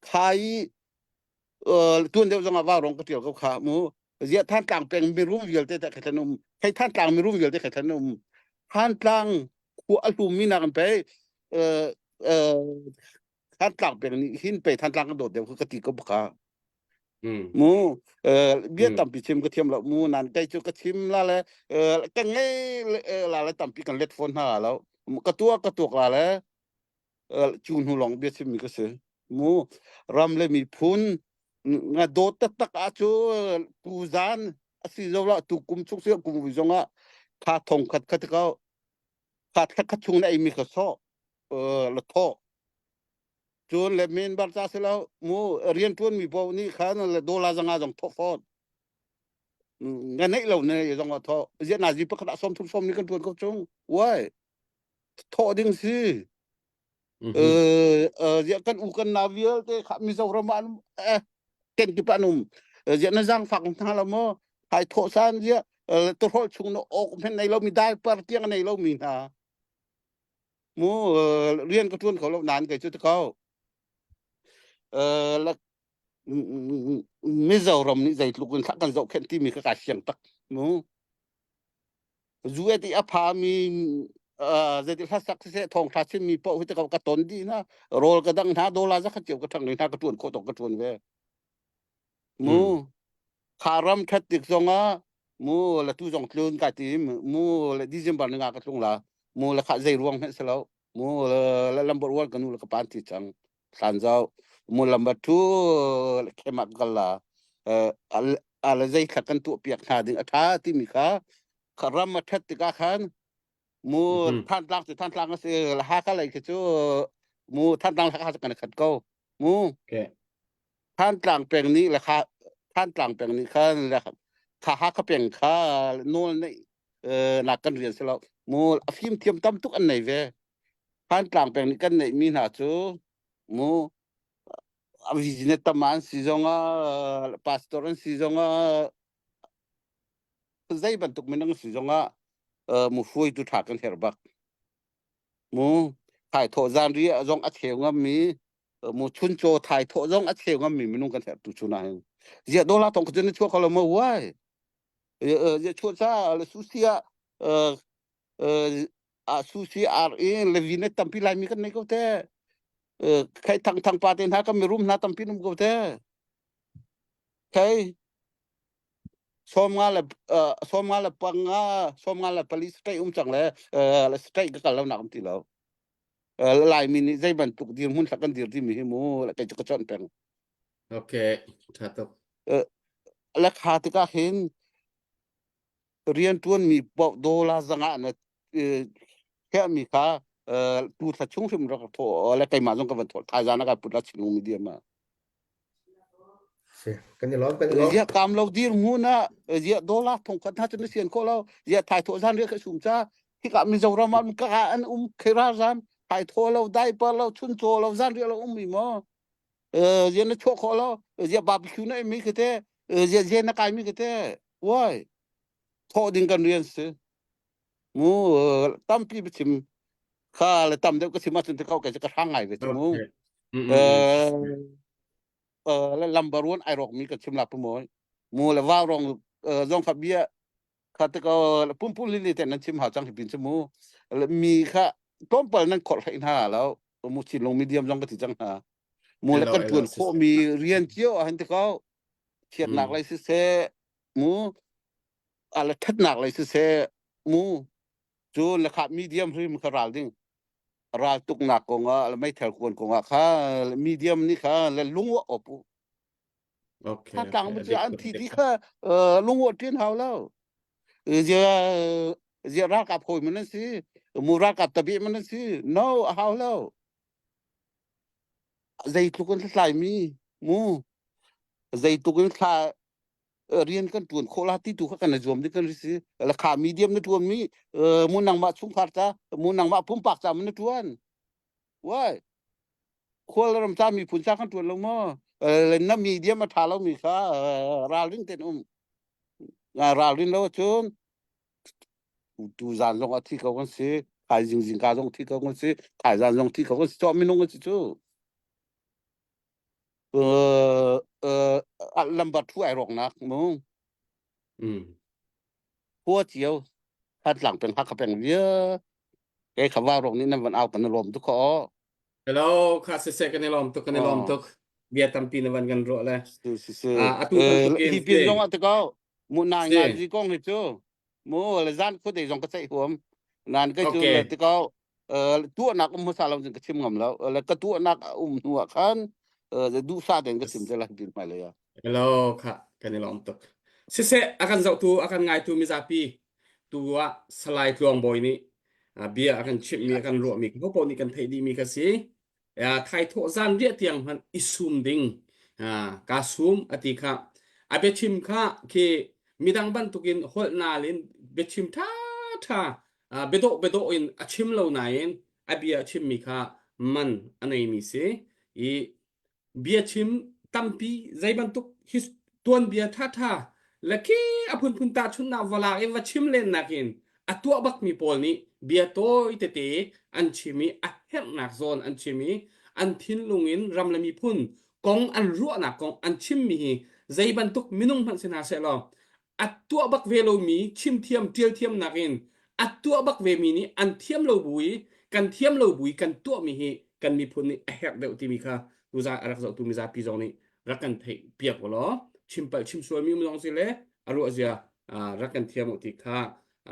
Speaker 6: kha i tuan deuh zong ah vaurawng ka tial ko kha mu ziah Thantlang peng mirum vialte te kha um hei Thantlang mirum vialte kha um Thantlang khua a hlum mi nak in pe Thantlang peng nih hin pe Thantlang kan dawt deuh ka ti ko baka mu bia tampi chim ka thiam lo mu nan kai chu ka chim la le ka ngei la le tampi kan let phone hna lo ka tuak ka tuak la le cu hnu lawng bia chimmi ka si mu ram le miphun nga dawt taktak ah cu tu zan a si zo la tu kum chung si kum vui zong ah kha thong khat khat ko kha thla khat chung na ei mi kha so la tho cun le men bar cha si lo mu rian tuan mi bo nih khan le dola zanga zong tho fot nga neih lo ne zong tho zian na zi pakhat ah som thum som ni kan tuan ko chung wai thawh ding si ziah kan u kan na vialte kha Mizoram ah eh ken kip an um ziah na zang fak hna lo maw hai thawh san ziah tuhol chung na ok men nei lo mi dai par tiang nei lo mi hna mu rian ka tuan kho lo nan kai chu te ko Mizoram nih zeitluk in kan zohkhenh timi kha kai fiang tak mu zu ti a phami zeiti hlasak siseh thawngtha chimmi paoh hi te ka ton dih hna rawl ka dang hna dola zakhat cio ka thang hna ka tuan khawh tok ka tuan ve mu kha ram that tik zongah mu la tu zong tlun ka tim mu le December ni nga ka tlung la mu la kha zei ruang hmanh si lo mu la lambar uan ka nu la ka pan ti cang thlan zau mu lambar thu khemak kal la ala zei thla kan tuah piak hna ding a tha timi kha kha ram a that tikah khan mu Thantlang cu Thantlang a si Hakha lei khi cu mu Thantlang Hakha cu kan khat ko mu Thantlang peng nih le kha Thantlang peng nih khan le kha Hakha peng kha nawl neih nak kan rian si lo mu a fim thiam tam tuk an nei ve Thantlang peng nih kan neih mi hna cu mu a business tam an si zongah pastor an si zongah zei bantuk minung si zongah mu hruaitu ṭha kan herh bak mu thaithawh zan ri zong a cheu ngam mi mu chuncaw thaithawh zong a cheu ngam mi minung kan herh tu chun ah hin zia dola tong ka na chuak lo mo wai zia chuah cha le susi ah a susi ar i levin tampi lai mi kan nei ko te khai thang thang pa te hna kan mirum hna tampi num ko te khai 95 le 54 state um cang le state ka kal lo nak um ti lo. Laimi nih zei bantuk dirhmun hlak kan dir timi hi mu kei cu ka chawnh peng.
Speaker 1: Okay, tha tuk.
Speaker 6: Le kha tikah hin rian ṭuan mi paoh dollar zangah na khiahmi kha tu thla chung hrim rak thawh le keimah zong ka van thawh thaizan a ka put la chinung mi diam ah
Speaker 3: Si, kan i lawm kan i lawm.
Speaker 6: Zia kam lo dir mu na zia dollar thong khat na chu na sian kho lo zia thai tho zan ria ka sum cha hika Mizoram an ka an um khera zam thai tho lo dai pa lo chun cho lo zan ria lo um mi mo zia na chuah kho lo zia barbecue na mi khite zia zia na kai mi khite woi thawh ding kan rian si mu tampi chim kha le tam deuh ka chim ahcun te kau kai ka hrang ngai ve chu mu le lambar ruan ai rok mi ka chim la pu moi mu le wa rong zong kha bia kha te ko pum pum li li te nan chim ha chang hi pin chu mu mi kha tlawmpal nan khor hlei hna lo mu chin long medium zong ka ti chang hna mu le kan tuan khawh mi rian cio ah han te ko thiatnak lai si se mu ala thatnak lai si se mu cu le kha medium hrim kha ral ding ral tuknak kong ah meithal kuan kong ah kha medium nih kha le lungwa opu
Speaker 1: Okay,
Speaker 6: kha tlang
Speaker 1: okay.
Speaker 6: bu an thi ti kha lungwa tin hau lo zia zia ralkap hoi man si mu ralkap tabi man si no a hau lo zeitluk in thlai mi mu zeitluk in thla rian kan tuan khawh la ti tu kha kan zuam ding kan si la kha medium na tuan mi mu nangmah chungkhar ca mu nangmah pumpak ca man na tuan wai khual ram ca miphun ca kan tuan lo maw na medium a tha lo mi kha ralring ten um ralrin lo cun tu zan zong a thi ko kan si thai zing zing ka zong thi ko kan si thai zan zong thi ko kan si to minung kan si cu lambar thu ai rawk nak mu khua cio Thantlang peng Hakha peng via ke khawa rong ni nan van au kan lom tu kho
Speaker 1: Hello kha se se kan i lom tuk kan i lom tuk bia tampi na van kan ruah le
Speaker 6: si si si
Speaker 1: atu bantuk in
Speaker 6: hi pin zong ah te ko mu nai
Speaker 1: Si.
Speaker 6: ngai ji kong hi cu mu le zan khu dei zong ka ceih huam nan kai cu
Speaker 1: Okay.
Speaker 6: le te ko tuahnak um hmasa lo cun ka chim ngam lo le ka tuahnak a um hnu ah khan duhsah tein ka chim te lai tin hmai lei ah
Speaker 1: Hello kha kan i lawm tuk. Siseh a kan zohtu a kan ngaitu mizapi tu ah Salai Tluang Bawi nih bia a kan chimhmi a kan ruahmi ko paoh nih kan theih dihmi ka si. Thaithawh zan riah tiang hmanh i sum ding kaa sum a ti kha a biachim kha khi midang bantukin holh nal in biachim ṭha ṭha biadawh biadawh in a chim lo nain a bia a chimmi kha man a neimi si i biachim tampi zei bantuk his tuanbia ṭhaṭha le khi a phunphun tahchunhnak va in va chim len nakin a tuah bakmi pawl nih bia tawi tete an chim i a herhnak zawn an chim i an thinlung in ram le miphun kong an ruahnak kong an chimmi hi zei bantuk minung hmanh si hna seh law a tuah bak ve lomi chimthiam ṭial thiam nakin a tuah bak vemi nih an thiam lo bu i kan thiam lo bu i kan tuahmi hi kan miphun nih a herh deuh timi kha tuza a rak zohtu mizapi zong nih rak kan theih piak u law chimpalh chim sualmi um zong si le a ruah zia rak kan thiam u ti kha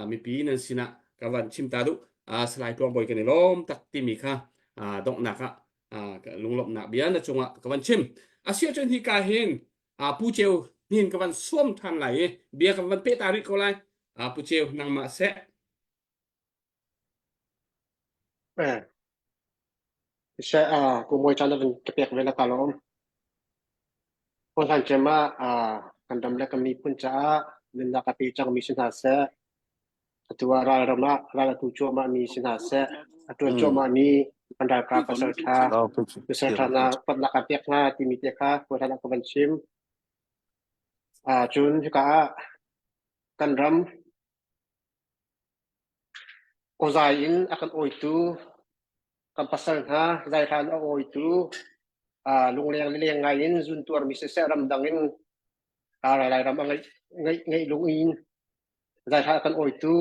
Speaker 1: mipi nan sinah ka van chim ta duh Salai Tluang Bawi kan i lawm tak timi kha donghnak ah lunglawmhnak bia na cungah ka van chim asiahcun hi ka hin Pu Ceu hnin ka van suam than lai i bia ka van peh ta rih ko lai Pu Ceu nangmah seh
Speaker 5: Eh, seh ku moi chan van ka pek ve la ka lawm. Ko hlan cem ah kan ram le kan miphun caah nunnak a pe cangmi si hna seh, atu ah ralram ah ral a tu cuahmah mi si hna seh, a tuan cuahmah mi kan ralkap pasal ṭha pasal ṭha hna upatnak a pek hna timi te kha hlan ah ka van chim. Ah cun hika ah kan ram Awzai in a kan awitu kan pasal hna zaihlan a awitu lungleng lileng ngai in zuntuarmi siseh ramdang in Lairam a ngeih ngeih ngeih lung in zaihlan a kan awitu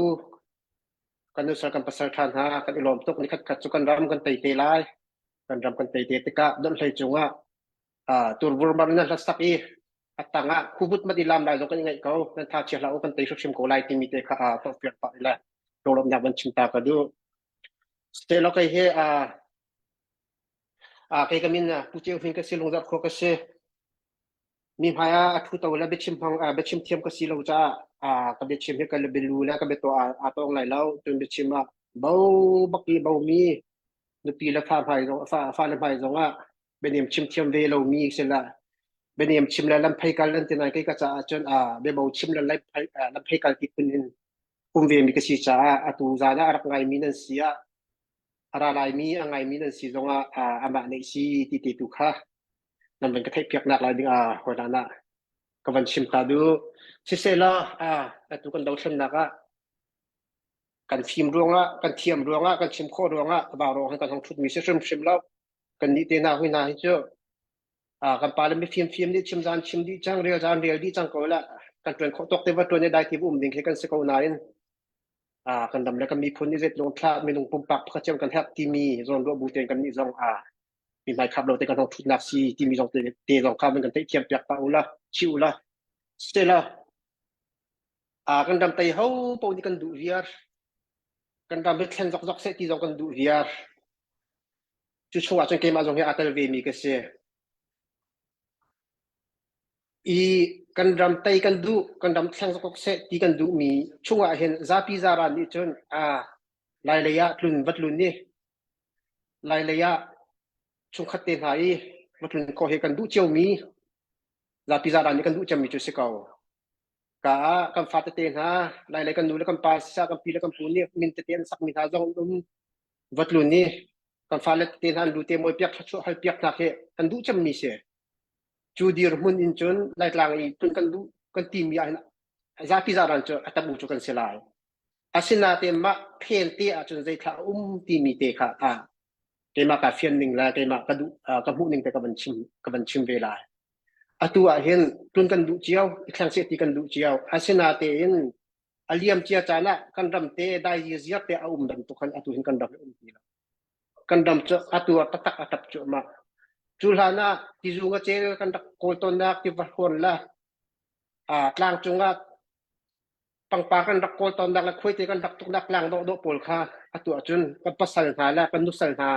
Speaker 5: kan nusal kan pasal ṭha hna kan i lawm tuk nikhat khat cu kan ram kan tei te lai kan ram kan tei te tikah donhhlei cungah turvurmar na hlasak i a tangah khubut mat i lam lai zong kan i ngaih ko nan tha chia hlah u kan tei hrimhrim ko lai timi te kha forhfial pah ila lunglawmhnak van chim ta ka duh State kai he a. Kei ka min Pu Ceu Hming ka si Lungzarh khua ka si. Mi hmai ah a thu to le biachim hmang biachim thiam ka si lo caah ka biachim hi ka bilu le ka biatuah aa tawng lai lo. Cun biachim ah bo bak i bo mi nupi le fa hmai zong fa fa le hmai zong ah bianem chim thiam ve lo mi si la bianem chim le lamphei kal an ti nai kei ka caah cun biabo chim le lamphei kal ti phun in um ve mi ka si caah atu zan ah a rak ngai mi nan si ah a ra laimi a ngaimi nan si zongah amah neih si ti te tu kha nan van ka theih piaknak lai ding ah hawilan ah ka van chim ta du sisehla atu kan dothlennak ah kan fim ruangah kan thiam ruangah kan chim khawh ruangah vau kan hong thut mi si hrimhrim lo kan nih te na hui na hi cu kan pa le mi fim fim nih chim zan chim dih cang rel zan rel dih cang ko la kan tuan khawh tawk te va tuan dai ti um ding khi kan si ko nain kan ram le kan miphun nih zeitlung thla minung pumpak pakhat cio kan herh timi zawn ruah bu tein kan nih zong a mi hmai khap lo te kan hong thutnak si timi zong te te zong kha man kan theih thiam piak pa ula chi ula sela a kan ram tei ho po ni kan duh viar kan ram hi thlen zok zok se ti zong kan duh viar cu chungah cun keimah zong hi aa tel ve mi ka si I kan ram tei kan duh, kan ram thleng zokzok seh ti kan duhmi chungah hin zapi zaran nih cun aa Lailei ah tlun va tlun i Lailei ah chungkhat te hna i va tlun khawh hi kan duh ciomi zapi zaran nih kan duh cemmi cu si ko. Ka ah kan fa tete hna Lailei kan nu le kan pa sisah kan pi le kan pu nih min tete an sakmi hna zong an um va tlun i kan fale tete hna an lu te mawi piak thluachuah hal piak hna khi kan duh cemmi si. Cu dirhmun in cun Laitlang i tlun kan duh kan timi ah hin zapi zaran cu a tam u cu kan si lai. Asinain mah phen te ahcun zeithla a um timi te kha a keimah ka fian ning le keimah ka duh ka hmuh ning te ka van chim ka van chim ve lai. Atu ah hin tlun kan duh cio, i thleng seh ti kan duh cio. Asinain a liam cia caan ah kan ram te dai ziar te a um bantuk khan atu hin kan ram a um ti lo. Kan ram cu atu ah taktak a tap cuahmah. Cu hlan ah tizu ngacel kan rak kawl tawnnak tiva hrawn le tlang cungah pangpar kan rak kawl tawnnak le khuaite kan rak tuknak tlang dawhdawh pawl kha atu ahcun kan pasal hna le kan nusal hna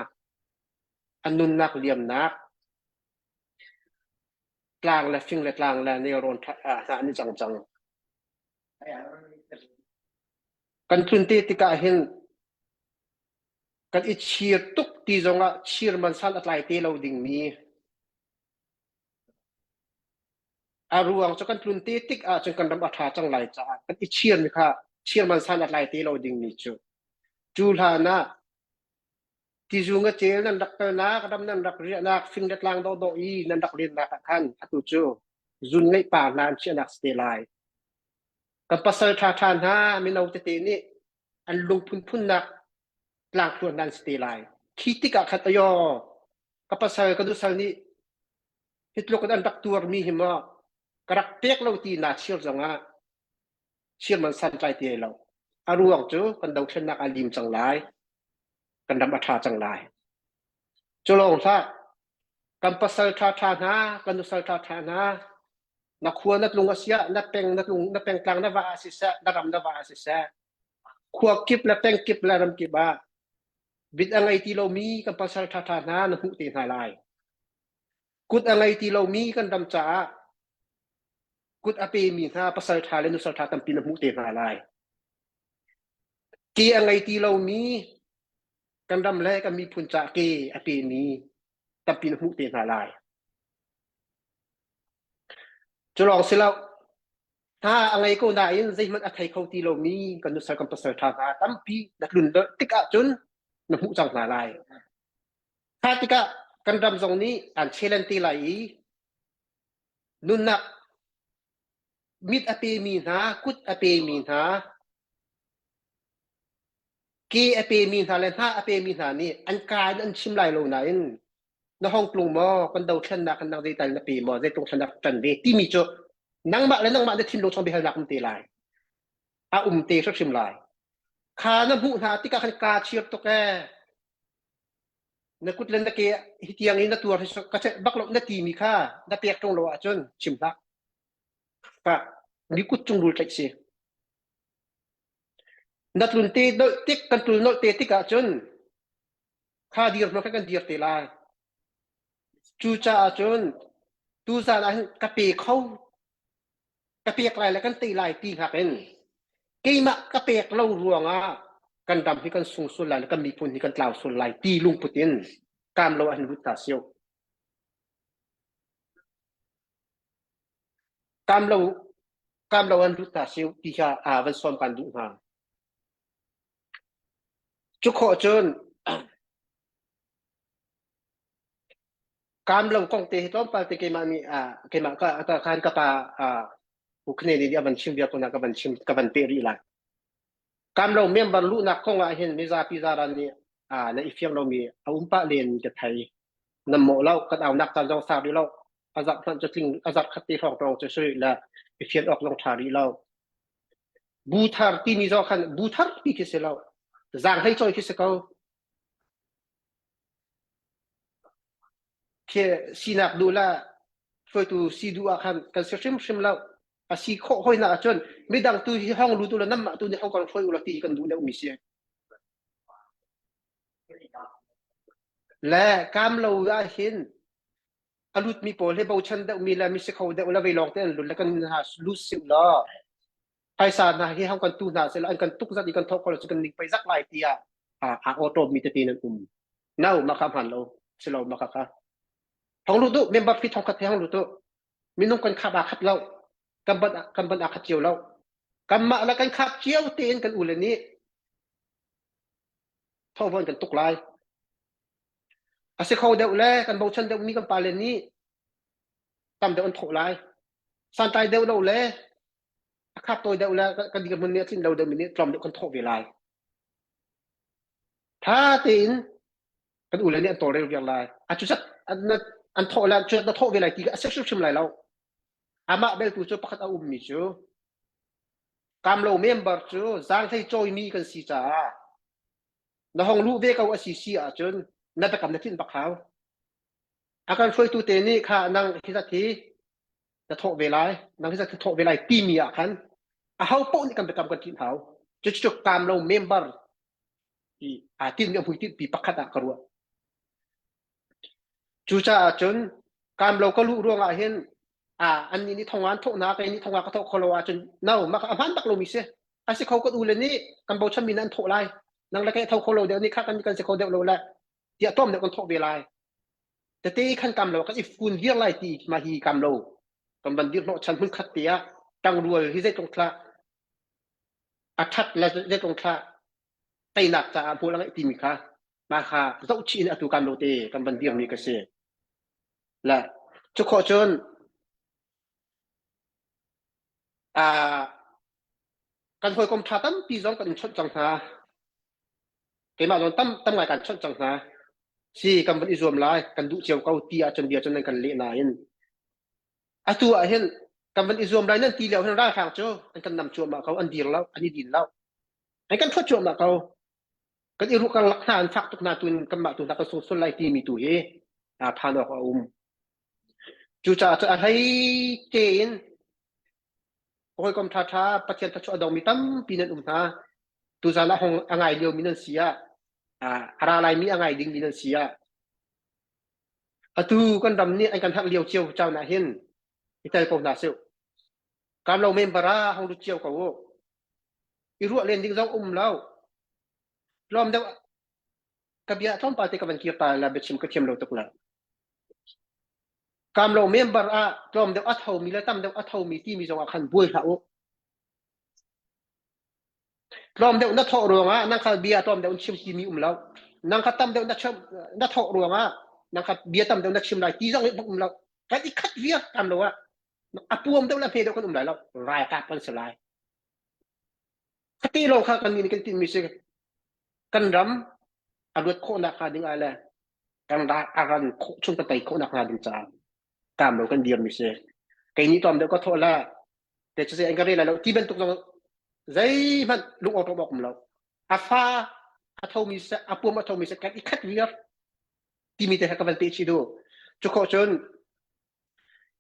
Speaker 5: an nunnak liamnak tlang le fing le tlang le nelrawn hna an i cang cang. Kan tlun te tikah hin Kan i chir tuk ti zongah chir man san a tlai te lo dingmi a ruang cu kan tlun te tik ahcun kan ram a ṭha cang lai caah kan i chirmi kha chir man san a tlai te lo dingmi cu cu hlan ah tizu ngacel nan rak kalnak ram nan rak riahnak fing le tlang dawhdawh i nan rak lennak ah khan atu cu zun ngeih pa hna an chiahnak si te lai kan pasal ṭhaṭha hna mino tete nih an lung phunphunnak tlangtluan nan si te lai. Khi tikah khan ayo ka pasal ka nusal nih hi tluk in an rak tuarmi hi maw ka rak pek lo ti naa chir zongah chir man santlai ti lo. A ruang cu kan dothlennak a lim cang lai. Kan ram a ṭha cang lai. Cu lawng hlah kan pasal ṭhaṭha hna kan nusal ṭhaṭha hna na khua na tlung a siah na peng na tlung na pengtlang na va ah siseh na ram na va ah siseh khua kip le peng kip le ram kip ah bit a ngei ti lomi kan pasal ṭhaṭha hna na hmuh te hna lai kut a ngei ti lomi kan ram caah kut a pemi hna pasal ṭha le nusal ṭha tampi na hmuh te hna lai ke a ngei ti lomi kan ram le kan miphun caah ke a pemi tampi na hmuh te hna lai Cu lawng si lo, hna a ngei ko nain zeihmanh a thei kho ti lomi kan nusal kan pasal ṭha hna tampi na tlun tik ahcun na hmuh cang hna lai. Kha tikah kan ram zong nih an challenge te lai i nunnak mit a pemi hna, kut a pemi hna, ke a pemi hna le hna a pemi hna nih an ka in an chim lai lo nain na hong tlung maw kan dothlennak kan nang zeital na pe maw zeitlung thlennak ṭan ve timi cu nangmah le nangmah na thinlung chung biahalnak um te lai a um te hrimhrim lai kha na hmuh hna tikah khan kaa chir tuk ee na kut le na ke hi tiang in na tuar hi ka celh bak lo na timi kha na pek ṭung lo ahcun chim hlah ka mi kut cung rul tlaih si na tlun te nolh tik kan tul nolh te tikah cun kha dir hna kha kan dir te lai. Cucaah cun tuzaan ah hin ka pe kho ka pek lai le kan tei lai ti hngak in keimah ka pek lo ruangah kan ram hi kan sung sul lai le kan miphun hi kan tlau sul lai ti lungput in kaam lo ah hin lut hna sio. Kaam lo kaam lo an lut hna sio ti kha aa van sawm kan duh hna. Cu khawh cun Kaam lo kong te hi tlawmpal te keimah nih ah keimah ka ka khan ka pa ah Ukhne nih a van chim vial ko na ka van chim ka van peh rih lai. Kaam lo member luhnak kong ah hin mizapi zaran nih ah na i fiang lomi a um pah len ka thei. Na mawh lo kan aunak caan zong sau rih lo. A zarh hmanh cu tling a zarh khat te hrawng tawng cu si rih le i fian awk zong ṭha rih lo. Bu thar timi zong khan bu thar pi khi si lo. Zaanghlei cawi khi si ko. Khi sinak duh le hruaitu si duh ah khan kan si hrimhrim lo. A si khawh hoi-nak ahcun midang tu hi hong lut u law nanmah tu nih hong kan hruai u law ti hi kan duh deuhmi si. Le kaam lo ah hin a lutmi pawl hi bochan deuhmi le mi si kho deuh le vei lawng te an lut le kan hna lut sim law phaisa hna hi hong kan tu hna seh an kan tuk zat i kan thawk ko lo cu kan ning pei zak lai tiah a auto mi tete nan um no maka hman lo si lo maka kha hong lut du member fee thong khat he hong lut du minung kan khap a khat lo kan ban kan ban a khat cio lo kan mah la kan khap cio tein kan u le nih thawvon kan tuk lai a si kho deuh le kan bochan deuh mi kan pa le nih tam deuh an thawh lai santlai deuh lo le a khap tawi deuh le kan dirhmun nih a tlin lo deuh mi nih tlawm deuh kan thawh ve lai. Tha tein kan ule nih an tawlrel viar lai. A cu zat an thawh lai cu na thawh ve lai ti a si hrimhrim lai lo. Amah beltu cu pakhat a ummi cu kamlo member cu zaanghlei cawimi kan si caah na hong luh ve ko a si si ahcun na biakam na tlinh bak hau. A kan hruaitu te nih kha nang hi zat hi na thawh ve lai nang hi zat thawh ve lai timi ah khan aho paoh nih kan biakam kan tlinh hau. Cucu kaam lo member i aa tinhmi a hmuitinh pi pakhat ah ka ruah. Cucaah cun kaam lo ka luh ruangah hin a annih nih thong an thawh hna kei nih thong ka thawh kho lo ahcun no mah a hmaan bak lomi si. A si kho kan u le nih kan bochanmi nih an thawh lai. Nang le kei a tho kho lo deuh nih kha kan kan si kho deuh lo le tiah tlawm deuh kan thawh ve lai. Tete khan kam lo kan i fun viar lai ti mah hi kam lo kan van dir hnawh chan hmun khat te ah tangrual hi zeitlung thlah a that le zeitlung thlah teinak caah hmual a ngeih timi kha mah kha zohchih in atu kam lo te kan van dirmi ka si. Le cu khawh cun uh, kan hawikom ṭha tampi zong kan in chawnh cang hna. Keimah zong tam tam ngai kan chawnh cang hna. Si kan van i zuam lai, kan duh cio ko ti ahcun bia cun nan kan leh nain atu ah hin kan van i zuam lai nan ti lio hin ralhrang cu an kan nam cuahmah ko, an dir lo, an i din lo. An kan thuat cuahmah ko. Kan i ruh karlak hna an fak tuk hna tu in kanmah tu hna kan sung sual lai timi tu hi aa phan awk a um. Cucaah cu a hlei tein hawikom ṭhaṭha Pathian thluachuah a dongmi tampi nan um hna. Tuzaan ah hong a ngai liomi nan si ah, a ra laimi a ngai dingmi nan si ah, atu kan ram nih an kan herh lio cio caan ah hin i tel ko hna sih. Kamlo member ah hong lut cio ko u. I ruah len ding zong um lo. Tlawm deuh ka bia tlawmpal te ka van kir ta la biachim ka thiam lo tuk la. Kamlo member ah tlawm deuh a thomi le tam deuh a thomi timi zong ah khan buai hlah u. Tlawm deuh na thawh ruangah nang kha bia tlawm deuh in chim timi um lo. Nang kha tam deuh na chim na thawh ruangah nang kha bia tam deuh na chim lai ti zong nih um lo. Kan i khat viar tam lo ah a puam deuh le hme deuh kan um lai lo. Ralkap kan si lai. Khati lawng kha kan nih kan tinhmi si kan ram a luat khawhnak hnga ding ah le kan ral a ran khawh chung kan tei khawhnak hnga ding caah kaam lo kan dirmi si. Kei nih tlawm deuh ka thawh la te cu an ka rel lai lo ti bantuk zong zeihmanh lung awṭawm awk um lo. A fa a thomi seh a puam a thomi seh kan i khat viar timi te kha ka van peh chih duh. Cu khawh cun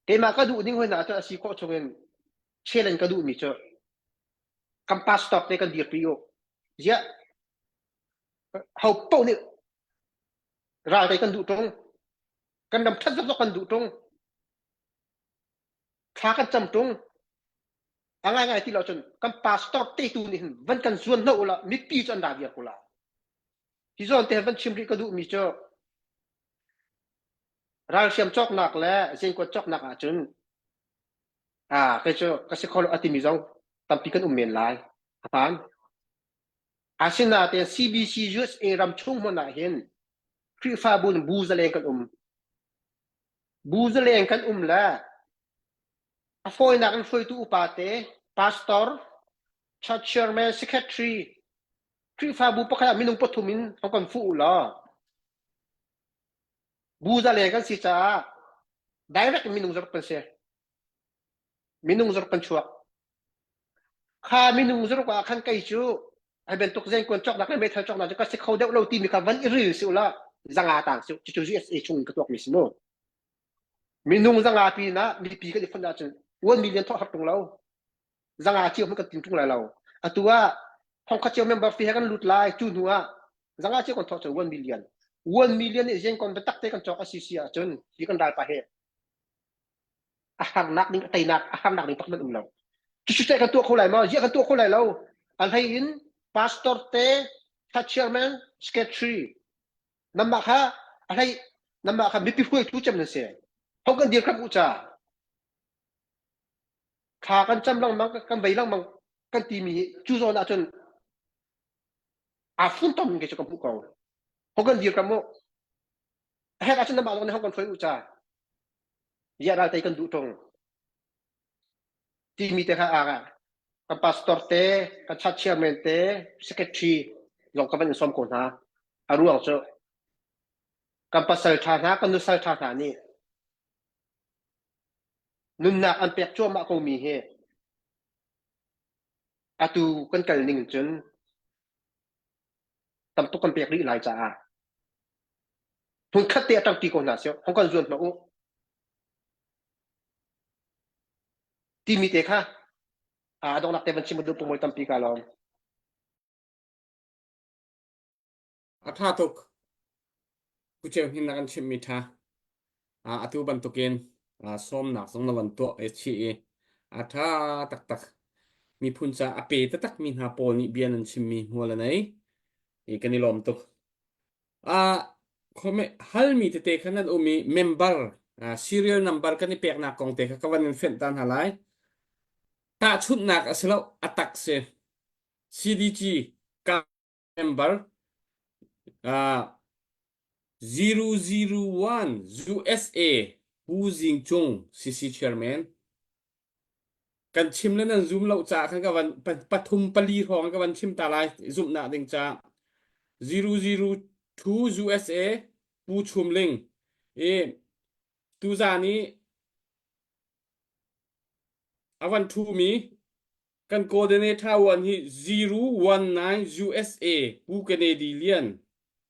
Speaker 5: keimah ka duh ding hoi na cun a si khawh chungin challenge ka duhmi cu kan pastor te kan dirpi u. Ziah ho paoh nih ral tei kan duh ṭung. Kan ram ṭhat zokzok kan duh ṭung. Thla kan cam ṭung. A ngaingai ti lo cun kan pastor te tu nih hin van kan zuan hna ula mipi cu an ra viar ko la. Hi zawn te van chim rih ka duhmi cu ralhriam cawknak le zengkuat cawknak ahcun ah kei cu ka si kho lo a timi zong tampi kan um men lai. A hmaan. Asinain CBC USA ram chung hmun ah hin Khrihfabu in bu zaleng kan um. Bu zaleng kan um le a fawinak in hruaitu upa te, pastor, church chairman, secretary, Khrihfabu pakhat ah minung pathum in hong kan fuh u law bu zaleng kan si caah direct in minung zaruk kan si. Minung zaruk kan chuak. Kha minung zaruk ah khan kei cu ai bantuk zengkuan cawknak le meithal cawknak cu ka si kho deuh lo timi kha van i ril si ula zanga tang si cucu USA chung ka tuak mi si mu. Minung zanga pin ah mipi kan i fonh ahcun 1 million thawh har tung lo. Zanga cio hmanh kan tin tung lai lo. Atu ah thongkhat cio member fee he kan lut lai cu hnu ah zanga cio kan thawh cun 1 million. 1 million nih zengkon biatak te kan cawk a si si ahcun hi kan ralpa he a harnak ding a teinak a harnak ding pakhat um lo cucu teh kan tuah kho lai maw ziah kan tuah kho lai lo a hlei in pastor te thla chairman secretary namah kha a hlei namah kha mipi hruaitu cem nan si ho kan dir kram u cha thla kan cam lengmang kan vei lengmang kan timi hi cu zawn ah cun aa funtom ke cu kan hmuh ko ho kan dir kram u a hek ahcun namah zong nih ho kan hruai u cha ziah ral tei kan duh ṭung timi te kha aa kan pastor te kan church chairman te secretary zong ka van in sawm ko hna a ruang cu kan pasal ṭha hna kan nusal ṭha hna nih nunnak an pek cuahmah ko mi hi atu kan kal ning cun tam tuk kan pek rih lai caah hmunkhat te a ṭangṭi ko hna sih hong kan zuan hmang u timi te kha a donghnak te van chim duh pumoi tampi ka lawm.
Speaker 1: A ṭha tuk. Pu Ceu Hnin na kan chimhmi ṭha. Atu bantukin sawmnak zong na van tuah i chih i a ṭha taktak. Miphun ca a pe taktakmi hna pawl nih bia nan chimmi hmual a nei. I kan i lawm tuk. Halmi tete kha nan um i member serial number kan i peknak kong te kha ka van in fenh ta hna lai. Tahchunhnak a si lo, a tak si. CDG ka member uh, 001 USA Pu Zing Cung CC Chairman Kan chim le nan zum lo caah khan ka van pathum pali hrawng ka van chim ta lai zumhnak ding ca 002 USA Pu Chum Ling i tuzan i a van ṭhumi kan coordinator one hi 019 USA Pu Kennedy Lian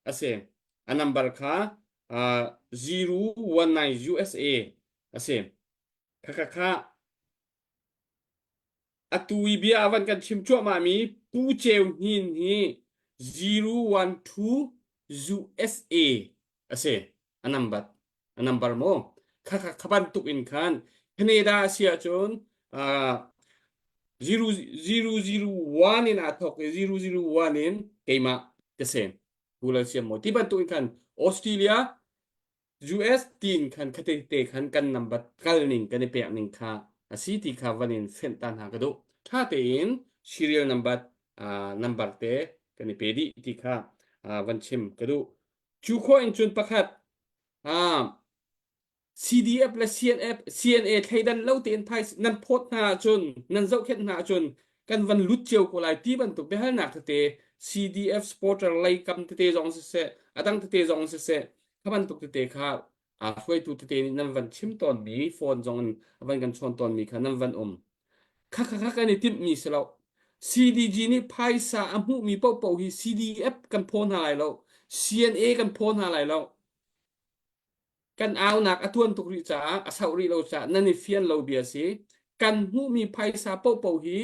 Speaker 1: a si. A number kha uh, 019 USA a si. Khakha atu i bia a van kan chim cuahmahmi Pu Ceu Hnin hi 012 USA a si. A number a number maw? Khakha kha bantuk in khan Canada a si ahcun uh, 0001 in aa thawk i 001 in keimah ka si. Pu Lal Siam maw? Ti bantuk in khan Australia US tiin khan khate te khan kan nambat kal ning kan i pek ning kha a si ti kha van in fenh ta hna ka duh. Tha tein serial number uh, number te kan i pe dih ti kha uh, van chim ka duh. Cu khawh in cun pakhat uh, CDF le CNF CNA thleidan lo tein phai nan phawt hna ahcun nan zohkhenh hna ahcun kan van lut cio ko lai ti bantuk biahalnak tete CDF supporter lei kam tete zong siseh a dang tete zong siseh kha bantuk tete kha aa hruaitu tete nih nan van chim tawnmi phone zong in a van kan chawn tawnmi kha nan van um kha kha kha kan i timhmi si lo CDG nih phaisa a hmuhmi paohpaoh hi CDF kan phaw hna lai lo CNA kan phaw hna lai lo kan aunak a tuan tuk rih caah a sauh rih lo caah nan i fian lo bia si kan hmuhmi phaisa paohpaoh hi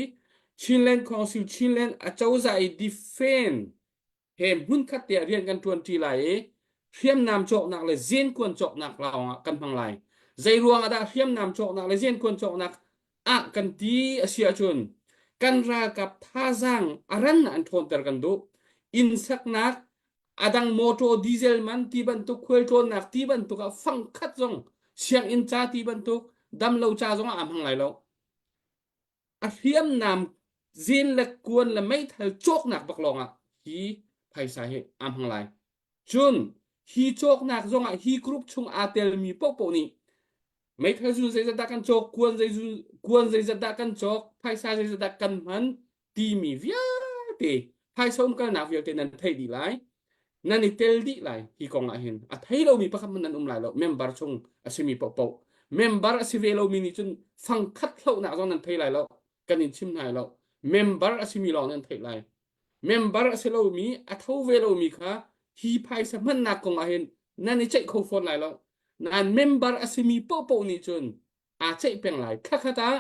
Speaker 1: Chinland Council Chinland acozah i defend he hmunkhat te ah rian kan ṭuanṭi lai i. Hriamnam cawknak le zenkuan cawknak lawng ah kan hmang lai. Zei ruang ah dah hriamnam cawknak le zenkuan cawknak ah kan ti a si ahcun kan ralkap thazaang a ran an ṭhawnter kan duh. Inn saknak, a dang motor diesel man ti bantuk khualtlawnnak ti bantuk ah fangkhat zong sianginn ca ti bantuk damlo ca zong ah aa hmang lai lo. A hriamnam zen le kuan le meithal cawknak bak lawng ah hi phaisa hi aa hmang lai. Cun hi cawknak zong ah hi group chung aa telmi paohpaoh nih meithal zun zeizat dah kan cawk, kuan zeizun kuan zeizat dah kan cawk, phaisa zeizat dah kan hman timi vialte phaisa umkalnak vialte nan theih dih lai. Nan i tel dih lai hi kong ah hin a thei lomi pakhat hmanh nan um lai lo member chung a simi paohpaoh member a si ve lomi nih cun fangkhat hlohnak zong nan thei lai lo kan in chim hna lo member a simi lawng nan theih lai member a si lomi a tho ve lomi kha hi phaisa hmannak kong ah hin nan i ceih kho fawn lai lo nan member a simi paohpaoh nih cun aa ceih peng lai thlakhat ah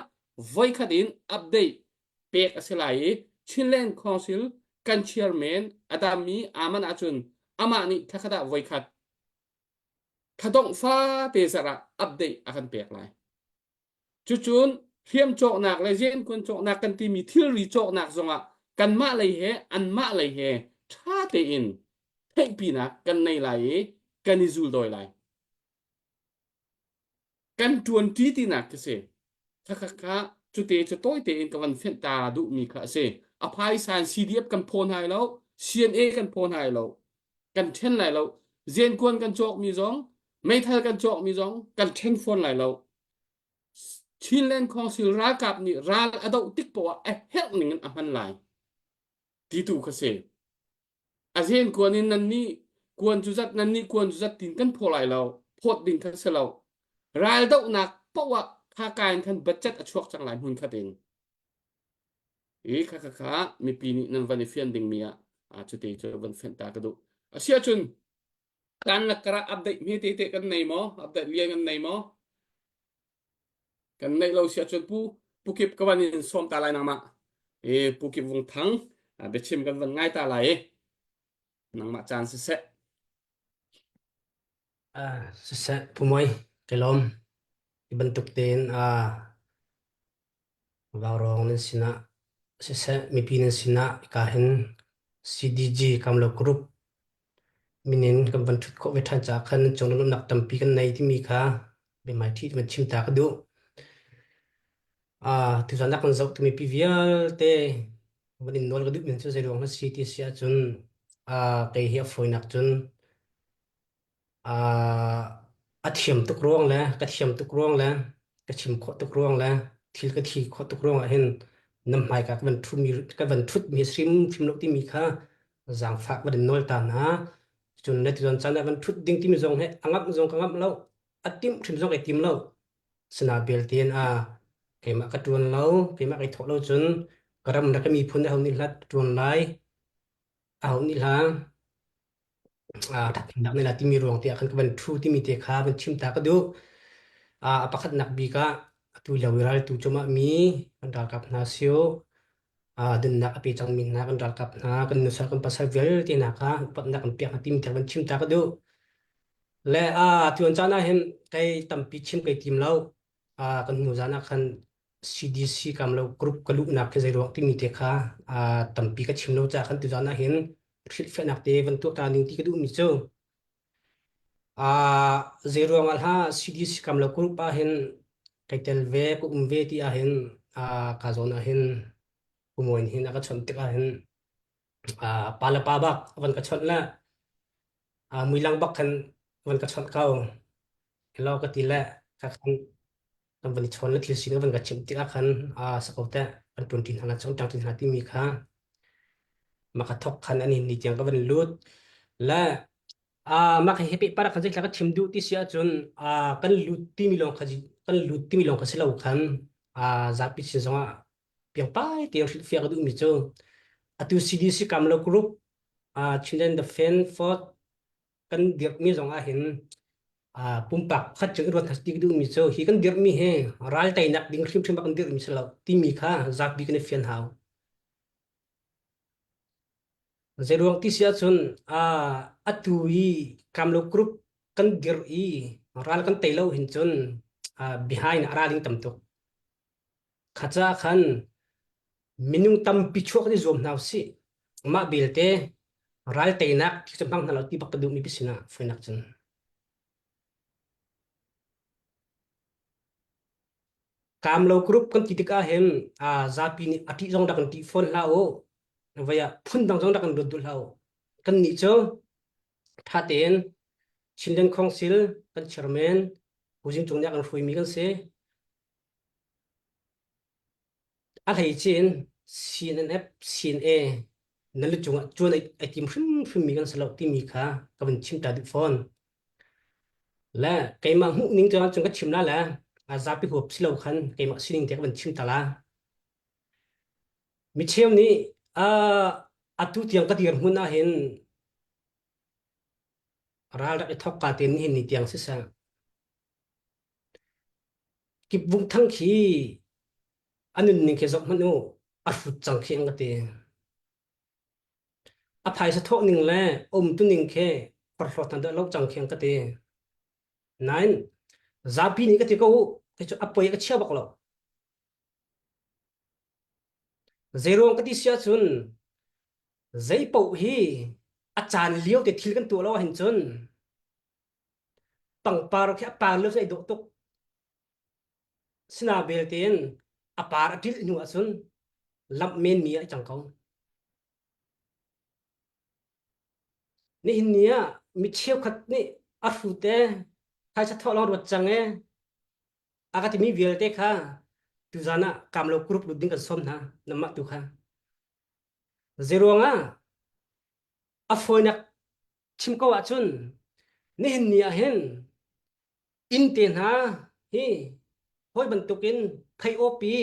Speaker 1: voikhat in update pek a si lai i Chinland Council kan chairman Adami Aman ahcun amah nih thlakhat ah voikhat thadongh fate zarh ah update a kan pek lai. Cucun hriam cawknak le zenkuan cawknak kan timi thilri cawknak zongah kanmah lei he anmah lei he ṭha tein theihpinak kan nei lai i kan i zuldawi lai. Kan ṭuanṭi tinak khi si. Khakha cute cu tawi tein ka van fenh ta duhmi kha a si. A phaisa in CDF kan phaw hna lo, CNA kan phaw hna lo, kan ṭhen lai lo. Zenkuan kan cawkmi zong, meithal kan cawkmi zong kan ṭhen fawn lai lo. Chinland Council ralkap nih ral a doh tik poah ah a herh ning in a hman lai ti tu kha si. A zen kuan in nan nih kuan cu zat nan nih kuan cu zat tin kan phaw lai lo. Phawt ding kha si lo. Ral dohnak poah kha ka in khan budget a chuak cang lai hmun khat in. I kha kha kha mipi nih nan van i fian dingmi ah ah cute cu van fenh ta ka duh. Asiahcun kan lakar ah update hme te te kan nei maw? Update lian kan nei maw? Kan neih lo si ahcun pu pu Kip ka van in sawm ta lai nangmah. E pu Kip Vung Thang biachim kan van ngai ta lai i nangmah caan siseh.
Speaker 7: Ah, siseh Pu Moi, ka lawm. Hi bantuk tein ah Vaurawng nan sinah siseh mipi nan sinah hika hin CDG Kamlo Group min in kan van ṭhut khawh ve ṭhan caah khan nan cung lawmhnak tampi kan nei timi kha biahmaiṭhi van chim ta ka duh. Ah, tuzan ah kan zoh tu mipi vialte van in nawl ka duh mi cu zei ruang na si ti si ahcun ah kei hi a fawinak cun a thiam tuk ruang le ka thiam tuk ruang le ka chim khawh tuk ruang le thil ka thi khawh tuk ruang ah hin na hmaika ka van ṭhumi ka van ṭhutmi hrimhrim lo timi kha zaangfah van in nawl ta hna. Cun na tuan caan ah van ṭhut ding timi zong hi a ngamh zong ka ngamh lo, a timh hrim zong kai tim lo. Sina belte in a keimah ka ṭuan lo, keimah kai thawh lo cun ka ram le ka miphun aho nih hlat ṭuan lai, aho nih hla ṭhathnemnak na la timi ruang te ah khan ka van ṭhu timi te kha van chim ta ka duh. A pakhatnak bik ah atu lio i raltu cuahmah mi kan ralkap hna sio dunnak a pe cangmi hna kan ralkap hna kan nusal kan pasal vialte hna kha upatnak kan pek hna timi te van chim ta ka duh. Le tuan caan ah hin kei tampi chim kai tim lo. Kan hnu zan ah khan CDC kamlo group ka luhnak khi zei ruang timi te kha tampi ka chim lo caah khan tuzan ah hin hrilhfiahnak te van tuah ta ning ti ka duhmi cu zei ruang ah hla CDC kamlo group ah hin kai tel ve ka um ve ti ah hin ka zawn ah hin umoin hin a ka chawnh tik ah hin pa le pa bak van ka chawnh le muilang bak khan van ka chawnh ko hello ka ti le ka khan kan van i chawn le thil sining van ka chimh tikah khan sako te kan ṭuan ṭi hna la chong ṭang ṭi hna timi kha mah ka thok khan ani ni tiang ka van lut le mah hi pe para khan zeithla ka chim duh ti si ahcun kan lut timi lawng kha kan lut timi lawng kha si lo khan zapi sin zongah piangpai tiang hrilhfiah ka duhmi cu atu CDC Kamlo Group Chinland Defense Force kan dirhmi zong ah hin pumpak pakhat cu i ruat hna ti duhmi cu hi kan dirhmi hi ral teinak ding hrimhrim ah kan dirhmi si lo timi kha zapi kan i fian hau. Zeiruang ti si ahcun atu i Kamlo group kan dirh i ral kan tei lo hin cun behind a ra ding tam tuk. Kha caah khan minung tampi chuak i zuam hna usih. Mah belte ral teinak khi cu hmang hna lo ti bak ka duhmi sinah foinak cun. Kamlo group kan ti tikah hin zapi nih a ṭih zong rak kan ṭih fawn hlah u. Vai ah phundang zong rak kan ruat duh hlah u. Kannih cu ṭha tein Chinland Council kan chairman Pu Zing Cung nih a kan hruaimi kan si. A hleice in CNF, CNA na lu cungah cuan ai tim hrimhrimmi kan si lo timi kha ka vun chim ta duh fawn. Le keimah hmuh ning cu cun ka chim la le a zapi huap si lo khan keimah sining te ka vun chim ta la. Micheu nih atu tiang ka dirhmun ah hin ral rak i thok ka te nihin ni tiang siseh Kipvung thang khi a nunning khi zoh hmanh u a hrut cang khi an ka ti. A phaisa thawh ning le umtu ning khi phorhlawt hna dah lo cang khi an ka ti. Nain zapi nih ka ti ko u kei cu a poi ka chia bak lo. Zeiruang ka ti si ahcun zei paoh hi a caan lio te thil kan tuah lo ahhin cun Pangpar khi a par lio cu ai dawh tuk. Sina belte in a par a ṭilh hnu ahcun lamh menmi ah i cang ko. Nihin ni ah mi cheukhat nih a hrut e, phaisa thawh lawng ruat cang e, a ka timi vialte kha tuzan ah kamlo group lut ding kan sawm hna namah tu kha. Zeiruang ah a fawinak chim ko ahcun nihin ni ah hin inn te hna hi hawi bantukin thei awpi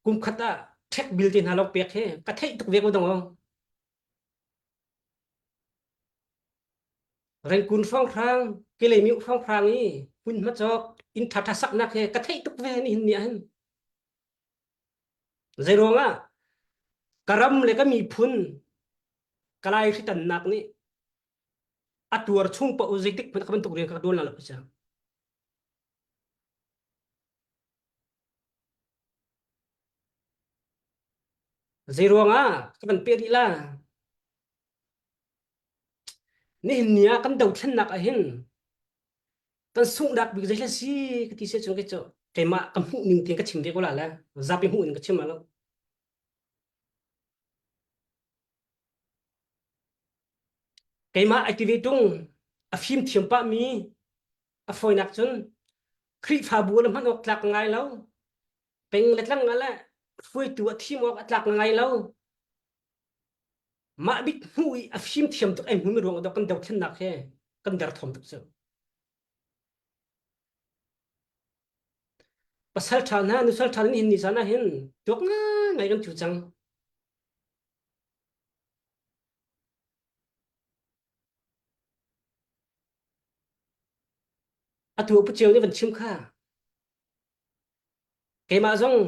Speaker 7: kum khat ah ṭhek bil te hna lawng pek hi ka theih tuk ve ko dong aw. Rengkun hrawnghrang Keleimiu hrawnghrang i hmunhma cawk inn ṭhaṭha saknak hi ka theih tuk ve nihin ni ah hin. Zeiruang ah ka ram le ka miphun ka lai hritannak nih a tuar chung paoh zeitik hmanh ka bantuk rian ka tuan la lo siang. Zeiruang ah ka van peh rih la? Nihin ni ah kan dothlennak ah hin kan sunghnak bik zei si ka ti se cun kei cu keimah ka hmuh ning tiang ka chim ve ko la le zapi hmuh ning ka chim lo. Keimah ai ti ve ṭung a fimthiam pahmi a fawinak cun Khrihfabu le hman awk tlak ngai lo peng le tlang ah le hruaitu a thim awk a tlak ngai lo mah bik hnu i a fimthiam tuk ai hmumi ruang ah kan dothlennak he kan derthawm tuk cu pasal ṭha hna nusal ṭha hin ni zan ah hin tuak ngai kan thu cang Atu pu Ceu nih van chim kha. Keimah zong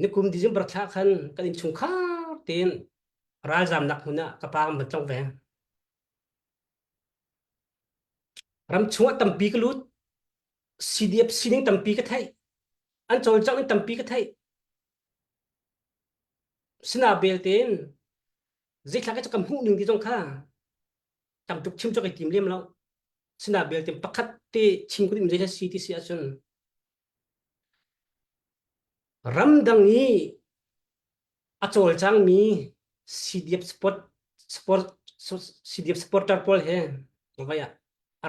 Speaker 7: nikum December thla khan kan innchungkhar tein ralzamnak hmun ah ka pa kan van tlong ve. Ram chungah tampi ka lut. CDF sining tampi ka theih. An cawlcangh in tampi ka theih. Sina belte in zeithlak ka hmuh ning ti zong kha tam tuk chim cu kai tim lem lo. Sina belte pakhat te chim ku dim zei si ti si ahcun ramdang i a cawlcangmi CDF sport sport CDF supporter pawl he vai ah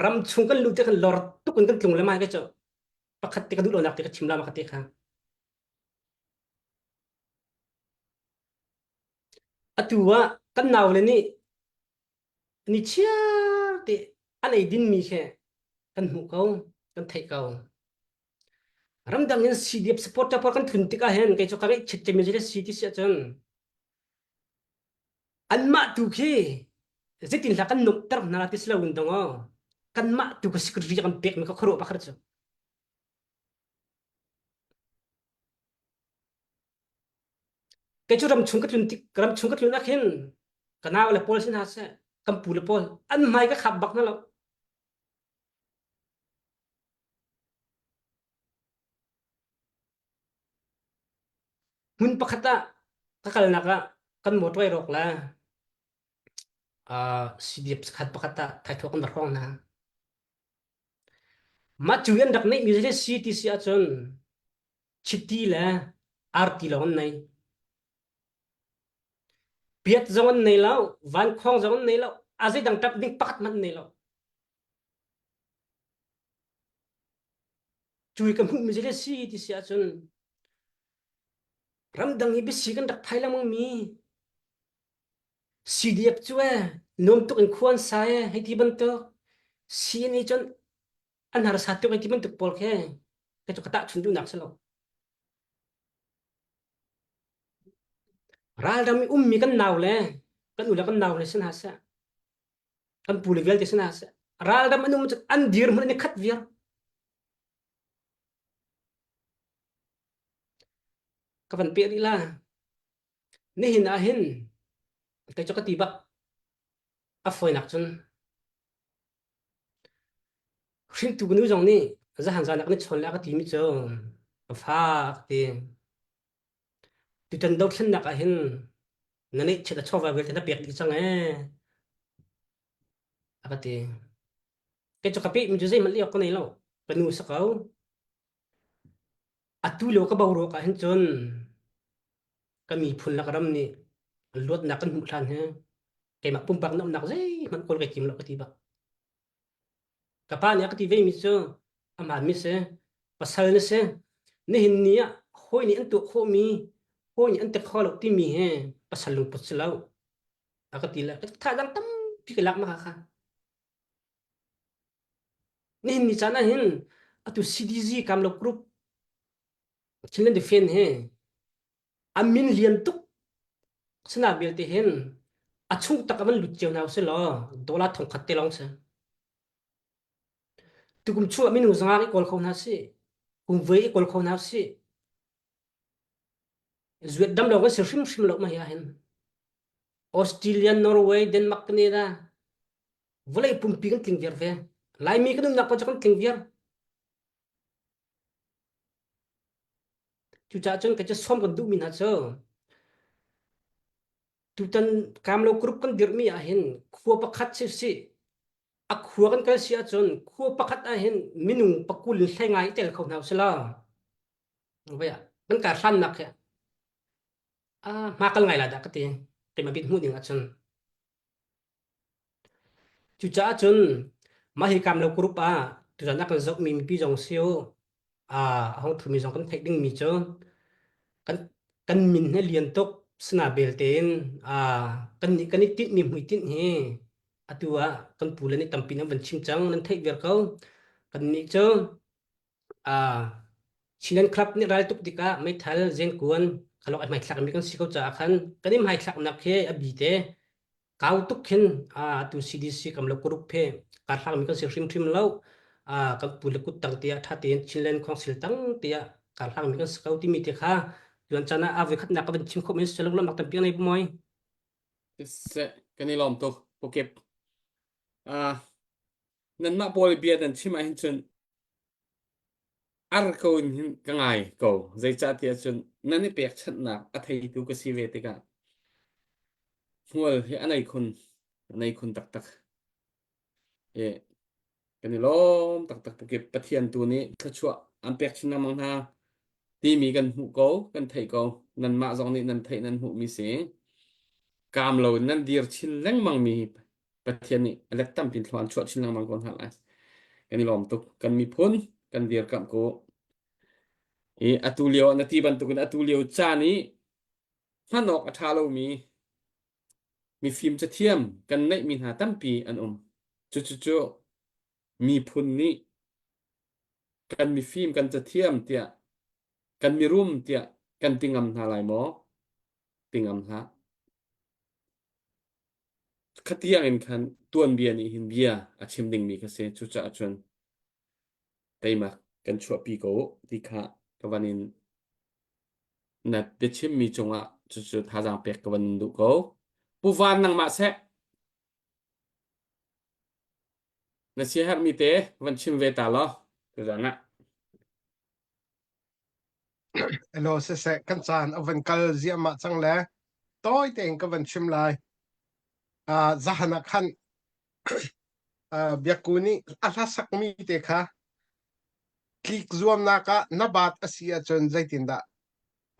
Speaker 7: ram chung kan lut te kan lor tuk in kan tlung le mai ka cu pakhat te ka duh lonak te ka chim la ma ka te kha Atu ah kan naule nih ni chiar te an ei dinmi khi kan hmuh ko, kan theih ko. Ramdang in CDF supporter pawl kan thun tikah hin kei cu ka ngaihchiat cemmi cu si ti si ahcun anmah tu khi zeitin hlah kan nuamhter hna la ti si loin dong aw kanmah tu ka security kan pekmi ka khuaruah pakhat cu. Kei cu ramchung ka tlun tik ramchung ka tlun ah khin Ka nau le pawl sin hna seh, kan pu le pawl an hmai ka khap bak hna lo. Hmun pakhat ah ka kalnak ah kan motor ai rawk la uh, CDF khat pakhat ah thaithawk kan va hrawng hna. Mah cu an rak neih mi cu si ti si ahcun chiti le arti lawng an nei. Piat zong an nei lo, vankhawng zong an nei lo, a zeidang ṭap ding pakhat hmanh an nei lo. Cui ka hmuhmi zei si ti si ahcun ramdang i biasi kan rak phai lengmang mi CDF cu e nuam tuk in khua an sa e hei ti bantuk CNA cun an harsa tuk hei ti bantuk pawl khi ka cu ka tahchun duhnak si lo. Ralram i ummi kan nau le kan u le kan nau le sin hna seh kan pu le vialte sin hna seh ralram an um cu an dirhmun an i khat viar. Ka van peh rih la. Nihin ah hin kei cu ka ti bak a fawinak cun hringtu ka nu zong nih zahan zan ah kan i chawn le a ka timi cu ka fa a ka ti. Tutan dothlennak ah hin na neihchiat a chawva vialte na pek dih cang ee a ka ti. Kei cu ka pehmi cu zeihmanh leh awk ka nei lo. Ka nu si ko. Atu lio ka boruak ah hin cun ka miphun le ka ram nih luatnak kan hmuh hlan hi keimah pumpak nuamhnak zeihmanh kawl kai tim lo ka ti bak. Ka pa nih a ka ti vemi cu a hmaanmi si, pasal na si, nihin ni ah hawi nih an tuah khawhmi, hawi nih an ti kho lo timi hi pasal lungput si lo. A ka ti le ka thazaang tampi ka lak ma kha. Nihin ni caan ah hin atu CDZ Kamlo Group Chinland Defense hi a min lian tuk sana vialte hin a chung tak a van lut cio hna usih law dollar thongkhat te lawng si. Tukum chung ah minung zanga i kawl kho hna sih, kum voi i kawl kho hna sih. Zuat dam lo kan si hrimhrim lo ma hi ah hin. Australia, Norway, Denmark, Canada vawlei pumpi kan tling viar ve. Laimi kan umnak pa cu kan tling viar. Cucaah cun ka cu sawm kan duhmi hna cu tutan Kamlo group kan dirhmi ah hin khua pakhat sisih a khua kan kal si ahcun khua pakhat ah hin minung pakul in hlei ngai i tel kho hna usih law kan kar hlannak hi hma kal ngai la dah ka ti keimah bit hmuh ning ahcun Cucaah cun mah hi Kamlo group ah tuzan a kan zohmi mipi zong si u, a hong ṭhumi zong kan theih dingmi cu kan kan min hi lian tuk sina belte in kan nih kan i tinhmi hmuitinh hi atu ah kan pu le nih tampi nan van chim cang nan theih viar ko. Kannih cu Chinland Club nih ral tuk tikah meithal zengkuan khalok ai hmaithlakmi kan si ko caah khan kan i hmaithlaknak hi a bi te kau tuk khin atu CDC kam lo group he karhlangmi kan si hrimhrim lo kan pu le kut tang tiah tha tein Chinland Council tang tiah karhlangmi kan si ko timi te kha tuan caan ah a voikhatnak ka van chim khawh men si lo lamnak tampi nei moi
Speaker 1: Siseh, kan i lawm tuk pukip ah nanmah pawl bia nan chim ahhin cun ar ko in hin ka ngai ko. Zeicahtiah cun nan i pekchanhnak a theitu ka si ve tikah hmual hi a nei khun, a nei khun taktak. I kan i lawm taktak pukip Pathian tu nih thluachuah an pek chin lengmang hna timi kan hmuh ko, kan theih ko. Nanmah zong nih nan theih nan hmuhmi si. Kaam lo in nan dir chin lengmang mi Pathian nih a let tampi in thlua an chuah chin lengmang ko hna lai. Kan i lawm tuk. Kan miphun kan dirkamh ko. I atu lio na ti bantukin atu lio caan i hman awk a ṭha lomi mifim cathiam kan neihmi hna tampi an um. Cucucu miphun nih kan mifim kan cathiam tiah kan mirum tiah kan ti ngam hna lai maw? Ti ngam hlah. Khatiang in khan tuanbia nih hin bia a chim dingmi kha si. Cucaah cun teimak kan chuahpi ko ti kha ka van in na biachimmi cungah cucu thazaang pek ka van in duh ko. Pu Van nangmah seh na siaherhmi te van chim ve ta law tuzan ah.
Speaker 4: Hello siseh kan caan a van kal ziahmah cang le tawi tein ka van chim lai. Uh, zahan ah khan uh, Biakku nih a hla sakmi te kha tlik zuamnak ah na baat a si ahcun zeitindah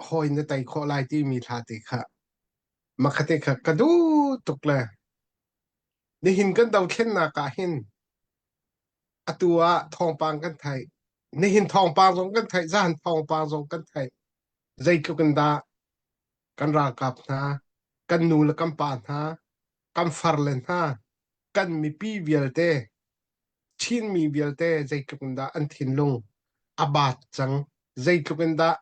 Speaker 4: hawi na tei khawh lai timi hla te kha makhate kha ka duh tuk le nihin kan dothlennak ah hin atu ah thawngpang kan theih nihin thawngpang zong kan theih zahan thawngpang zong kan theih zeitluk in dah kan ralkap hna kan nu le kan pa hna kan far le hna kan mipi vialte Chinmi vialte zeitluk in dah an thinlung a baat cang zeitluk in dah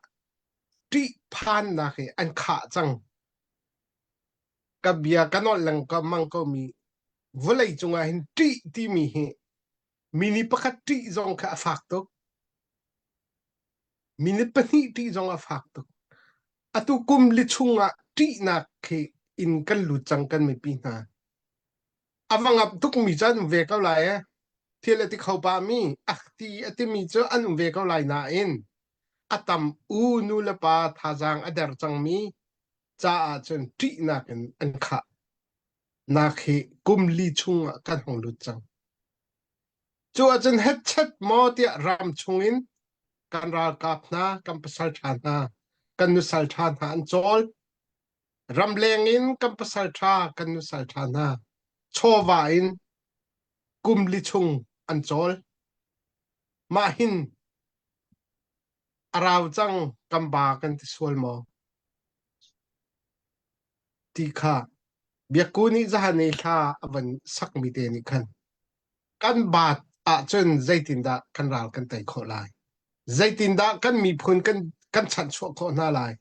Speaker 4: ṭihphannak i an khah cang ka bia ka nolh lengmang ko mi vawlei cungah hin ṭih timi hi minute pakhat ṭih zong kha a fak tuk minute pahnih ṭih zong a fak tuk atu kum li chungah ṭihnak khi in kan lut cang kan mipi hna a va ngap tukmi cu an um ve ko lai e thil a ti kho pa mi a ti a timi cu an um ve ko lai nain a tam u nu le pa thazaang a der cangmi caah cun ṭihnak in an khah nak hi kum li chung ah kan hung lut cang. Cu ahcun hetchet maw tiah ram chungin kan ralkap hna, kan pasal ṭha hna, kan nusal ṭha hna an cawl. Ramleng in kan pasal ṭha, kan nusal ṭha hna chawva in kum li chung an cawl. Mah hin a rau cang kan ba kan ti sual maw? Ti kha Biakku nih zahan i hla a van sakmi te nih khan kan baat ahcun zeitindah kan ral kan tei khawh lai? Zeitindah kan miphun kan kan chanhchuah khawh hna lai?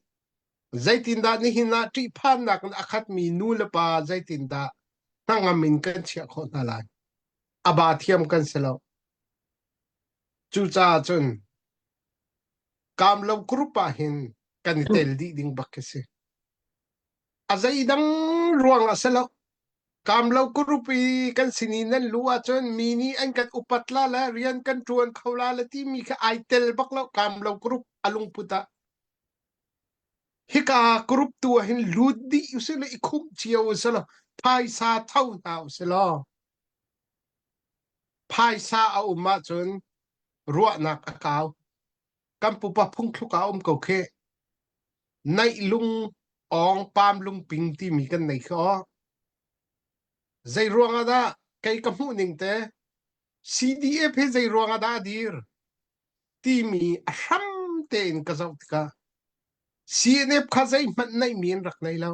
Speaker 4: Zeitindah nihin ah ṭihphannak in a khatmi nu le pa zeitindah hnangam in kan chiah khawh hna lai? A ba thiam kan si lo. Cucaah cun Kamlo group ah hin kan i tel dih ding bak khi si. A zeidang ruang ah si lo. Kamlo group i kan sin i nan luh ahcun mi nih an kan upat la le rian kan ṭuan kho la le timi kha ai tel bak lo Kamlo group a lungput ah. Hika group tu ah hin lut dih usih law i khumh cio usih law phaisa tho hna usih law Phaisa a um ahcun ruahnak a kau. Kan pupa phungthluk ah a um ko khih. Naih lung awng pam lungping timi kan nei khi aw. Zei ruang ah dah kei ka hmuh ning te CDF hi zei ruang ah dah a dir timi a hram tein ka zoh tikah CNF kha zeihmanh neihmi an rak nei lo.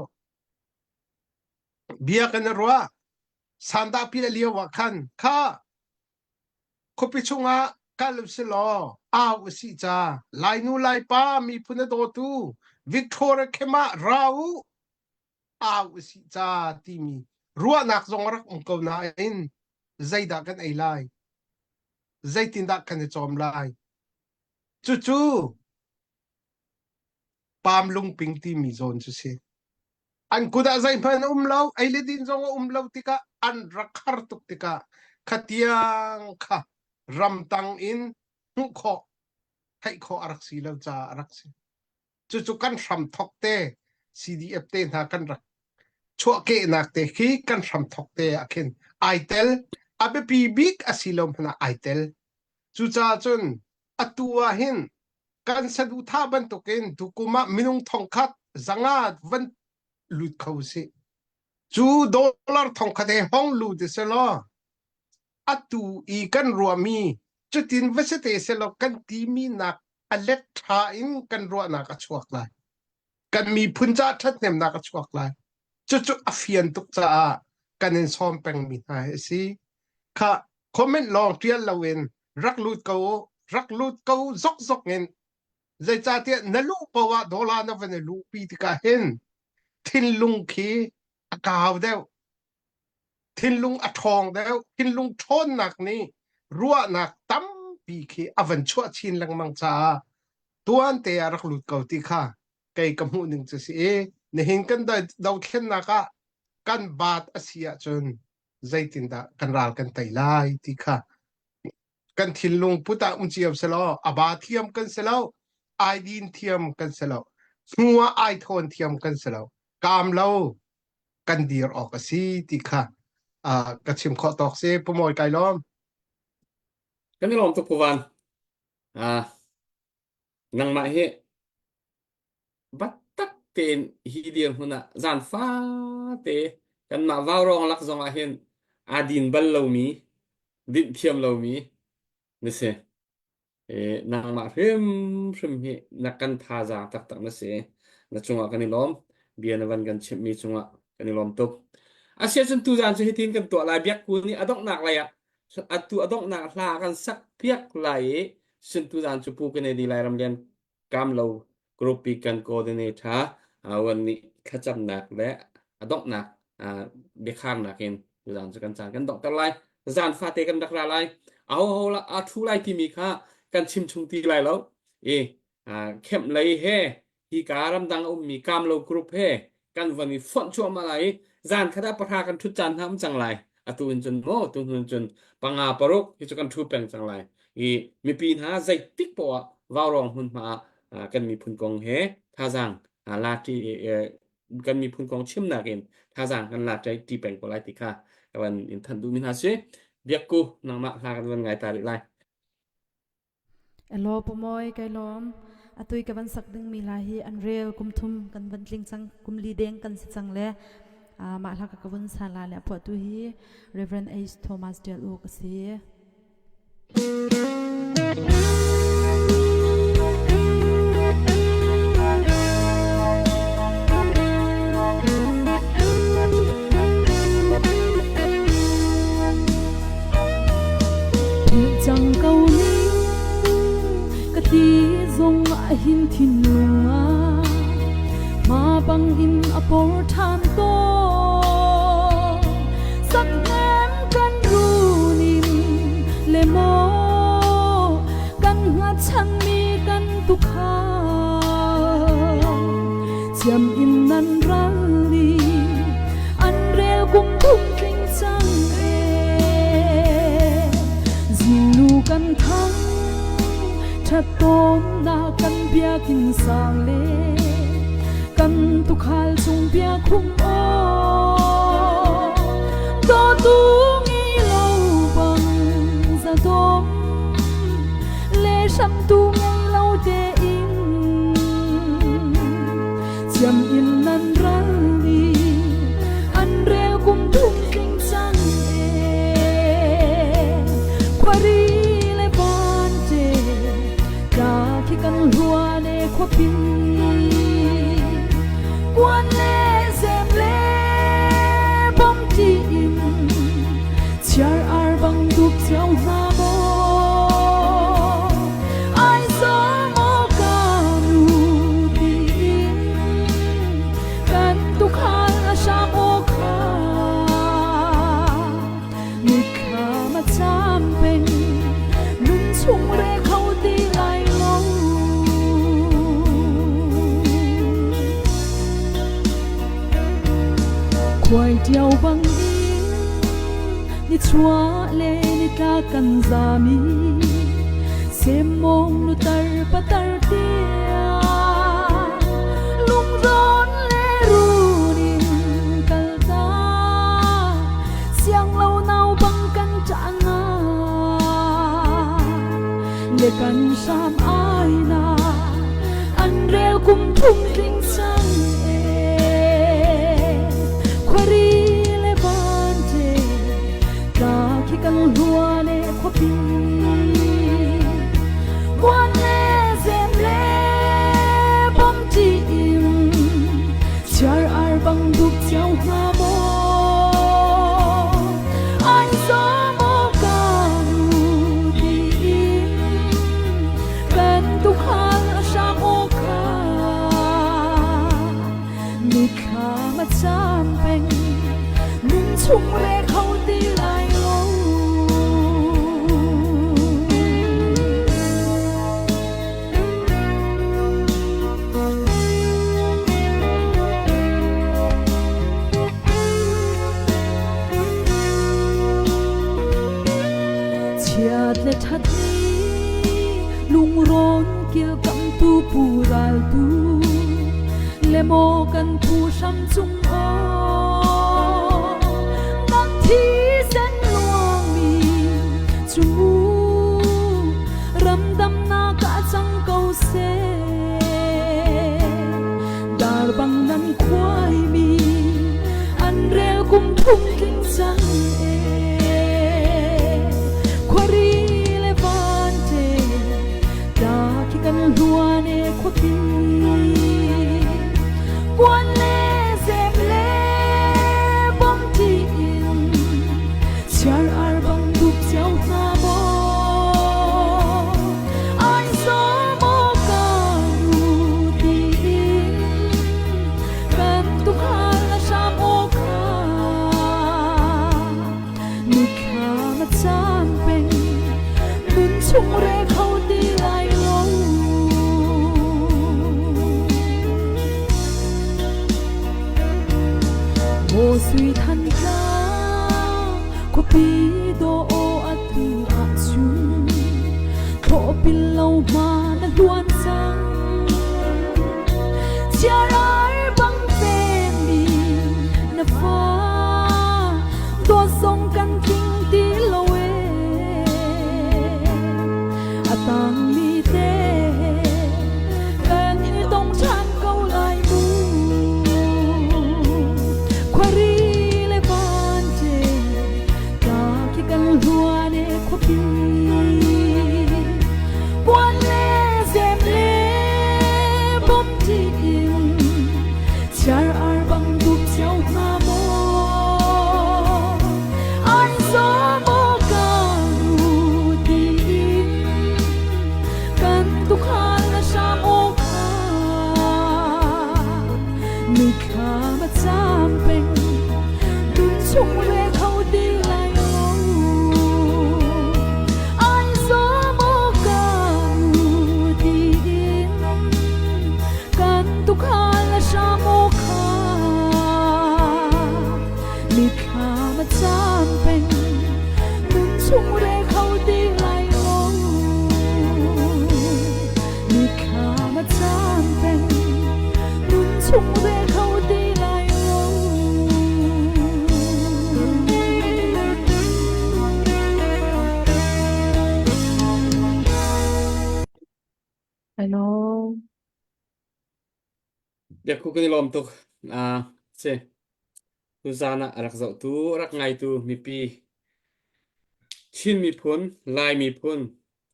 Speaker 4: Bia kan i ruah. Sandah piah lio ah khan kha khuapi chungah kal usih law au usih ca Lainu Laipa miphun a dawtu Victoria Khemah ra u au usih ca timi ruahnak zong a rak um ko nain zeidah kan ei lai zeitindah kan i cawm lai cucu Pam lungping timi zawn cu si. An kut ah zeihmanh a um lo, ei le din zong a um lo tikah an rak har tuk tikah khatiang kha ramtang in hmuh khawh, theih khawh a rak si lo caah a rak si. Cucu kan hramthok te CDF te hna kan rak chuahkehnak te khi kan hramthok te ah khin ai tel. A biapi bik a si lo hmanh ah ai tel. Cucaah cun atu ah hin kan saduhthah bantukin tukum ah minung thongkhat zanga van lut kho sih cu dollar thongkhat he hong lut selaw atu i kan ruahmi cutin va si te selaw kan timi nak a let ṭha in kan ruahnak a chuak lai kan miphun ca ṭhathnemnak a chuak lai cucu a fian tuk caah kan in sawm pengmi hna hi a si kha comment lawng ṭial loin rak lut ko u rak lut ko zokzok in zeicahtiah na luh paoh ah dollar na van i luhpi tikah hin thinlung khi a kau deuh thinlung a ṭhawng deuh thinlung ṭhawnnak nih ruahnak tampi khi a van chuah chin lengmang caah tuan te ah rak lut ko ti kha kei ka hmuh ning cu si i nihin kan dothlennak ah. Kan baat a si ahcun zeitindah kan ral kan tei lai ti kha kan thinlung put ah um cio selaw a ba thiam kan si lo ai din thiam kan si lo hnu ah ai thawn thiam kan si lo kaam lo kan dir awk a si ti kha ka chim khawh tawk si pumawi kai lawm
Speaker 1: Kan i lawm tuk Puvan. Ah, nangmah hi Biatak tein hi dirhmun ah zan fate kanmah vaurawng lak zong ah hin aa din bal lomi, dinh thiam lomi na si. E, nangmah hrimhrim hi na kan thazaang taktak na si. Na cungah kan i lawm. Bia na van kan chimhmi cungah kan i lawm tuk. Asiahcun tuzaan cu hitin kan tuah lai. Biakku nih a donghnak lei ah atu a donghnak hla kan sak piak lai i sun tuzaan cu Pu Kennedy Lairam Lian Kamlo Group kan coordinator wan nih thlacamnak le a donghnak biakharnak in tuzaan cu kan caan kan donghter lai. Zan fate kan rak ra lai. Aho ho la a thu lai timi kha kan chim chung ti lai lo. I kemh lei he hi ka ramdang a ummi Kamlo Group he kan van i fonh cuahmah lai i zan khat ah pahra kan ṭhut caan hna um cang lai. Atu in cun maw tu hnu in cun panga paruk hi cu kan ṭhu peng cang lai. I mipi hna zeitik poah ah vaurawng hmunhma ah kan miphun kong he thazaang la ṭi kan miphun kong chimnak in thazaang kan la ṭi peng ko lai ti kha ka van in thanh duhmi hna si. Biakku nangmah hla kan van ngai ta rih lai.
Speaker 2: Elaw Pumawi kai lawm. Atui ka van sak dingmi hla hi an rel kum thum kan van tling cang kum li deng kan si cang le mah hla ka ka vun sa la le a phuahtu hi Reverend H Thomas Tial Uk a si. Philh cang ko ning ka ti zong ah hin thinlung ah hma bang in a por ṭhan tawn. Sakhnem kan runin le maw kan hngatchanmi kan tukhal Chiam in nan ral i an rel kum thum tling cang e. Zingnu kan thang ṭhat na kan biakinn sang le kan tukhal cung bia khum aw. Dawtu ngei lo bang zadom le hramtu ngei lo tein Chiam in nan ral i an rel kum thum tling cang e. Khuari le vante tla khi kan hluan e khuapi. Kuan le zem le bom ti in chiar ar bang dup cio hna maw. Ai maw ka nu tiin kan tukhal a hram aw kha mitthlam a cam peng nun chung re kho ti lai lo. Khuai ṭio bang in nichuah le nitlak kan zam i semmawng nutar patar tiang lungrawn le run in kalta siang lo nau bang kan ṭah nga le kan hram ai na an rel kum thum tling cang e khuari le vante tla khi kan hluan e khuapi kuan le zem le bom ti in chiar ar bang dup cio hnga maw ai zo maw ka nu tiin kan tukhal a hram aw kha mithlam a cam peng nun chung re kho ti lai lo. that ni lungrawn kilkamtu pu raltu le maw kan phu hram cung aw nang thisen luangmi cu ramdamnak ah cang ko seh dar bang nan khuaimi an rel kum thum tling cang e khuari le van te ta khi kan hluan e khuapi kuan le zem le bom ti in chiar ar bang dup chiao hna maw ai so maw ka nu ti in kan tukhal na hram aw kha mithla cam peng nun chung re kho ti lai lo. Maw sui than tlang khuapi do atu ahcun thawhpil lo hma na hluan cang. Chiarai bang pengmi na fa dawt zong kan tling ti lo e. A tangmi te kan i tong ṭhan ko lai mu. Khuari le van te ta khi kan hluan e khuapi. Kuan le zem le bom ti in chiar ar bang dup cio hna maw. Ai zo maw ka nu ti in kan tukhal na hram aw kha mithla ma cam peng dun chung re kho ti lai lo ai zo maw ka nu ti in kan tukhal na hram aw kha mithla ma cam peng nun chung re kho ti lai lo mithla ma cam peng nun chung re kho ti lai lo.
Speaker 8: Hello.
Speaker 1: Biakku kan i lawm tuk. Ah, si. Tuzan ah a rak zohtu, a rak ngaitu mipi Chin miphun, Lai miphun,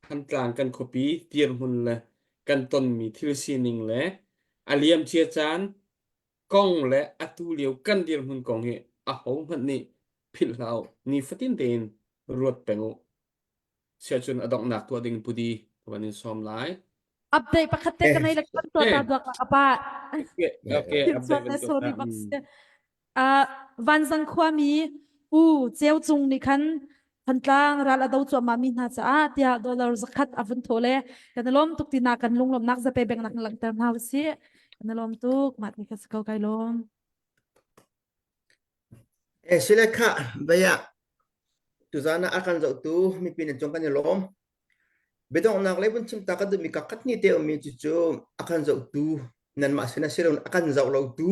Speaker 1: Thantlang kan khuapi dirhmun le kan tonmi thil sining le a liamcia caan kong le atu lio kan dirhmun kong hi ahohmanh nih philh hlah u. Nifatin tein ruat peng u. Siahcun a donghnak tuah ding pudi ka van in sawm lai.
Speaker 2: Update pakhat te ka nei le kan tuah ta duak la apa.
Speaker 1: Okay, okay, update van tuah
Speaker 2: Sorry bak. Uh, Vanzang khuami U Ceu Cung nih khan Thantlang ral a do cuahmah mi hna caah tiah dollar zakhat a vun thawh le kan i lawm tuk tina kan lunglawmnak zape bengnak langhter hna usih. Kan i lawm tuk. Mah ti kha si ko kai lawm.
Speaker 3: Eh sile kha baya tuzan ah a kan zohtu mipi nan cung kan i lawm. Biadonghnak lei vun chim ta ka duhmi kakhat ni te ummi cucu a kan zohtu nanmah sinah si loin a kan zoh lotu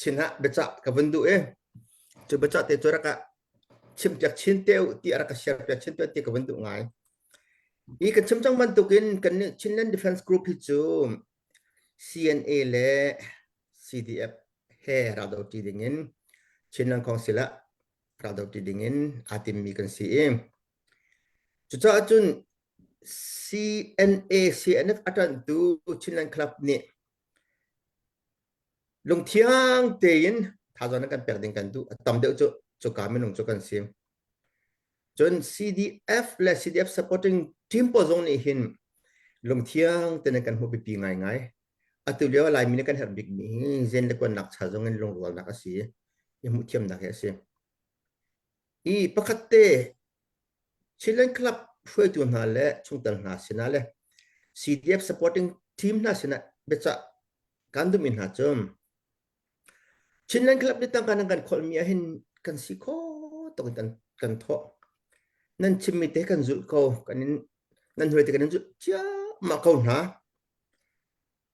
Speaker 3: sinah biacah ka vun duh i cu biacah te cu rak ah chimpiak chin te u ti a rak ka share piak chin te ti ka vun duh ngai. Hi kan chim cang bantukin kan nih Chinland Defense Group hi cu CNA le CDF he raldo ṭi dingin Chinland Council ah raldo ṭi dingin aa timmi kan si i Cucaah cun CNA CNF a ṭanhtu Chinland Club nih lungthiang tein thazaang an kan pek ding kan duh. A tam deuh cu cuka minung cu kan si. Cun CDF le CDF supporting team pawl zong nih hin lungthiang tein an kan hmuh biapi ngaingai. Atu lio Laimi nih kan herh bikmi hi zen le kuannak cha zong in lungrualnak a si i hmuhthiamnak hi a si. I pakhat te Chinland Club hruaitu hna le chungtel hna sinah le CDF supporting team hna sinah biacah kan duhmi hna cu Chinland Club nih tangka nan kan kholhmi ahhin kan si kho tuk in kan, kan thawh. Nan chimmi te kan zulh ko kan in nan hnuai te kan in zulh ciammah ko hna.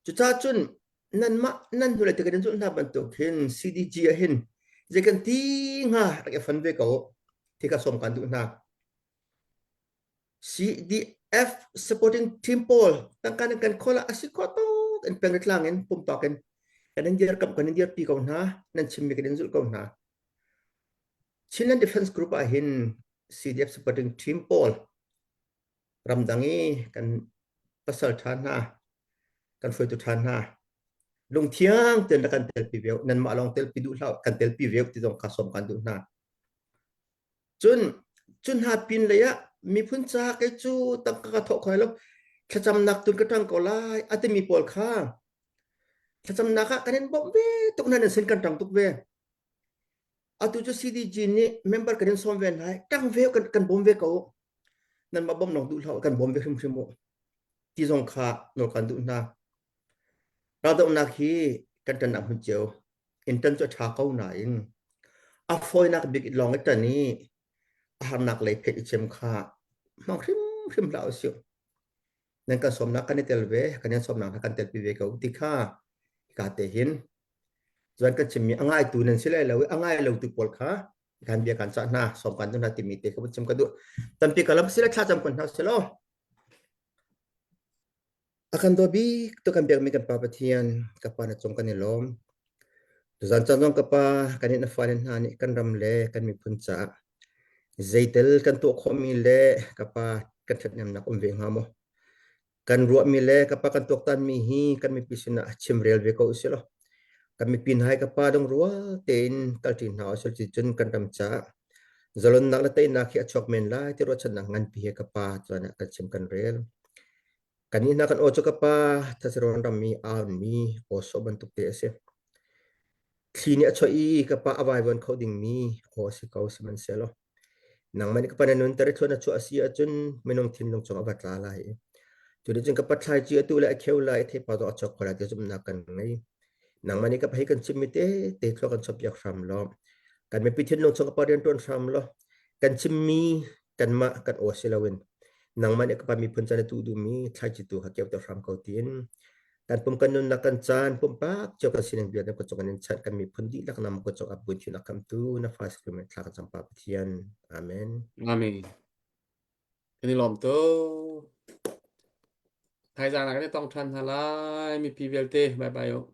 Speaker 3: Cucaah cun nanmah nan hnulei te kan in zulh hna bantuk hin CDG ah hin zei kan ti hnga rak i fon ve ko thi ka sawm kan duh hna. CDF supporting team pawl tangka nan kan khawl ah a si khawh tuk in peng le tlang in pumpak in kan in dirkamh kan in dirpi ko hna nan chimmi kan in zulh ko hna. Chinland Defense Group ah hin CDF supporting team pawl ramdang i kan pasal ṭha hna kan hruaitu ṭha hna lungthiang tein rak kan telpi ve nanmah lawng telpi duh hlah kan telpi ve ti zong kha sawm kan duh hna. Cun cun hna pin lei ah miphun ca kei cu tangka ka thawh khoi lo thlacamnak tun ka ṭang ko lai a timi pawl kha thlacamnak ah kan in bawmh ve tuk hna nan sin kan ṭang tuk ve. Atu cu CDG nih member kan in sawm ve hna ṭang ve kan kan bawm ve ko. Nanmah bawmh lawng duh hlah kan bawm ve hrimhrim u ti zong kha nawl kan duh hna. Raldohnak hi kan ṭannak hmun cio in ṭan cu a ṭha ko nain a fawinak bik lawng i ṭan i a harnak lei phet i chem kha hmang hrimhrim hlah usih. Nan kan sawmnak kan i tel ve, kan in sawmnak hna kan telpi ve ko ti kha hika te hin cun kan chimmi a ngaitu nan si lai lo i a ngai lotu pawl kha kan bia kan cah hna sawm kan duh hna timi te kha chim ka duh. Tampi ka lam sila thlacam kon hna selaw A kan daw bik tu kan biakmi kan Pa Pathian, ka Pa na cung kan i lawm. Tuzan caan zong ka Pa, kan in a fale hna nih kan ram le kan miphun caah zeitel kan tuah khawhmi le ka Pa kan ṭhathnemnak um ve hnga maw? Kan ruahmi le ka Pa kan tuaktanmi hi kan mipi sinah chimrel ve ko usih law kan mipi hna hi ka Pa dongrual tein kalṭi hna usih ti cun kan ram caah zalonnak le teinak hi a chuak men lai ti ruahchannak nganpi he ka Pa tuan ah kan chim kan rel. Kannih hna kan aw cu ka pa thasirawn rammi aunmi aw sawh bantuk te a si. Thli nih a chuah i ka pa a vaivuan kho dingmi aw a si ko sihmanhsehlaw nangmah nih ka pa na nunter i thluan a chuah a si ahcun minung thinlung cung a va tla lai i cu nih cun ka pa thlaici a tu le a kheu lai i theipar zong a chuak kho lai ti zumhnak kan ngei. Nangmah nih ka pa hi kan chimmi tete thlua kan chuahpiak hram law kan mipi thinlung chung ka pa rian ṭuan hram law kan chimmi kanmah kan aw si loin nangmah nih ka pa miphun caan na tuh duhmi thlaici tu kha keuter hram ko tiin kan pum kan nunnak kan caan pumpak cio kan sining vialte na kut cung in chanh kan miphun dihlak nam kut cung ap buin thil a khamtu na fa si thla kan cam pa Pathian amen
Speaker 1: Amen. Kan i lawm tuk. Thaizang ah kan i tong ṭhan hna lai mipi vialte. Bye bye.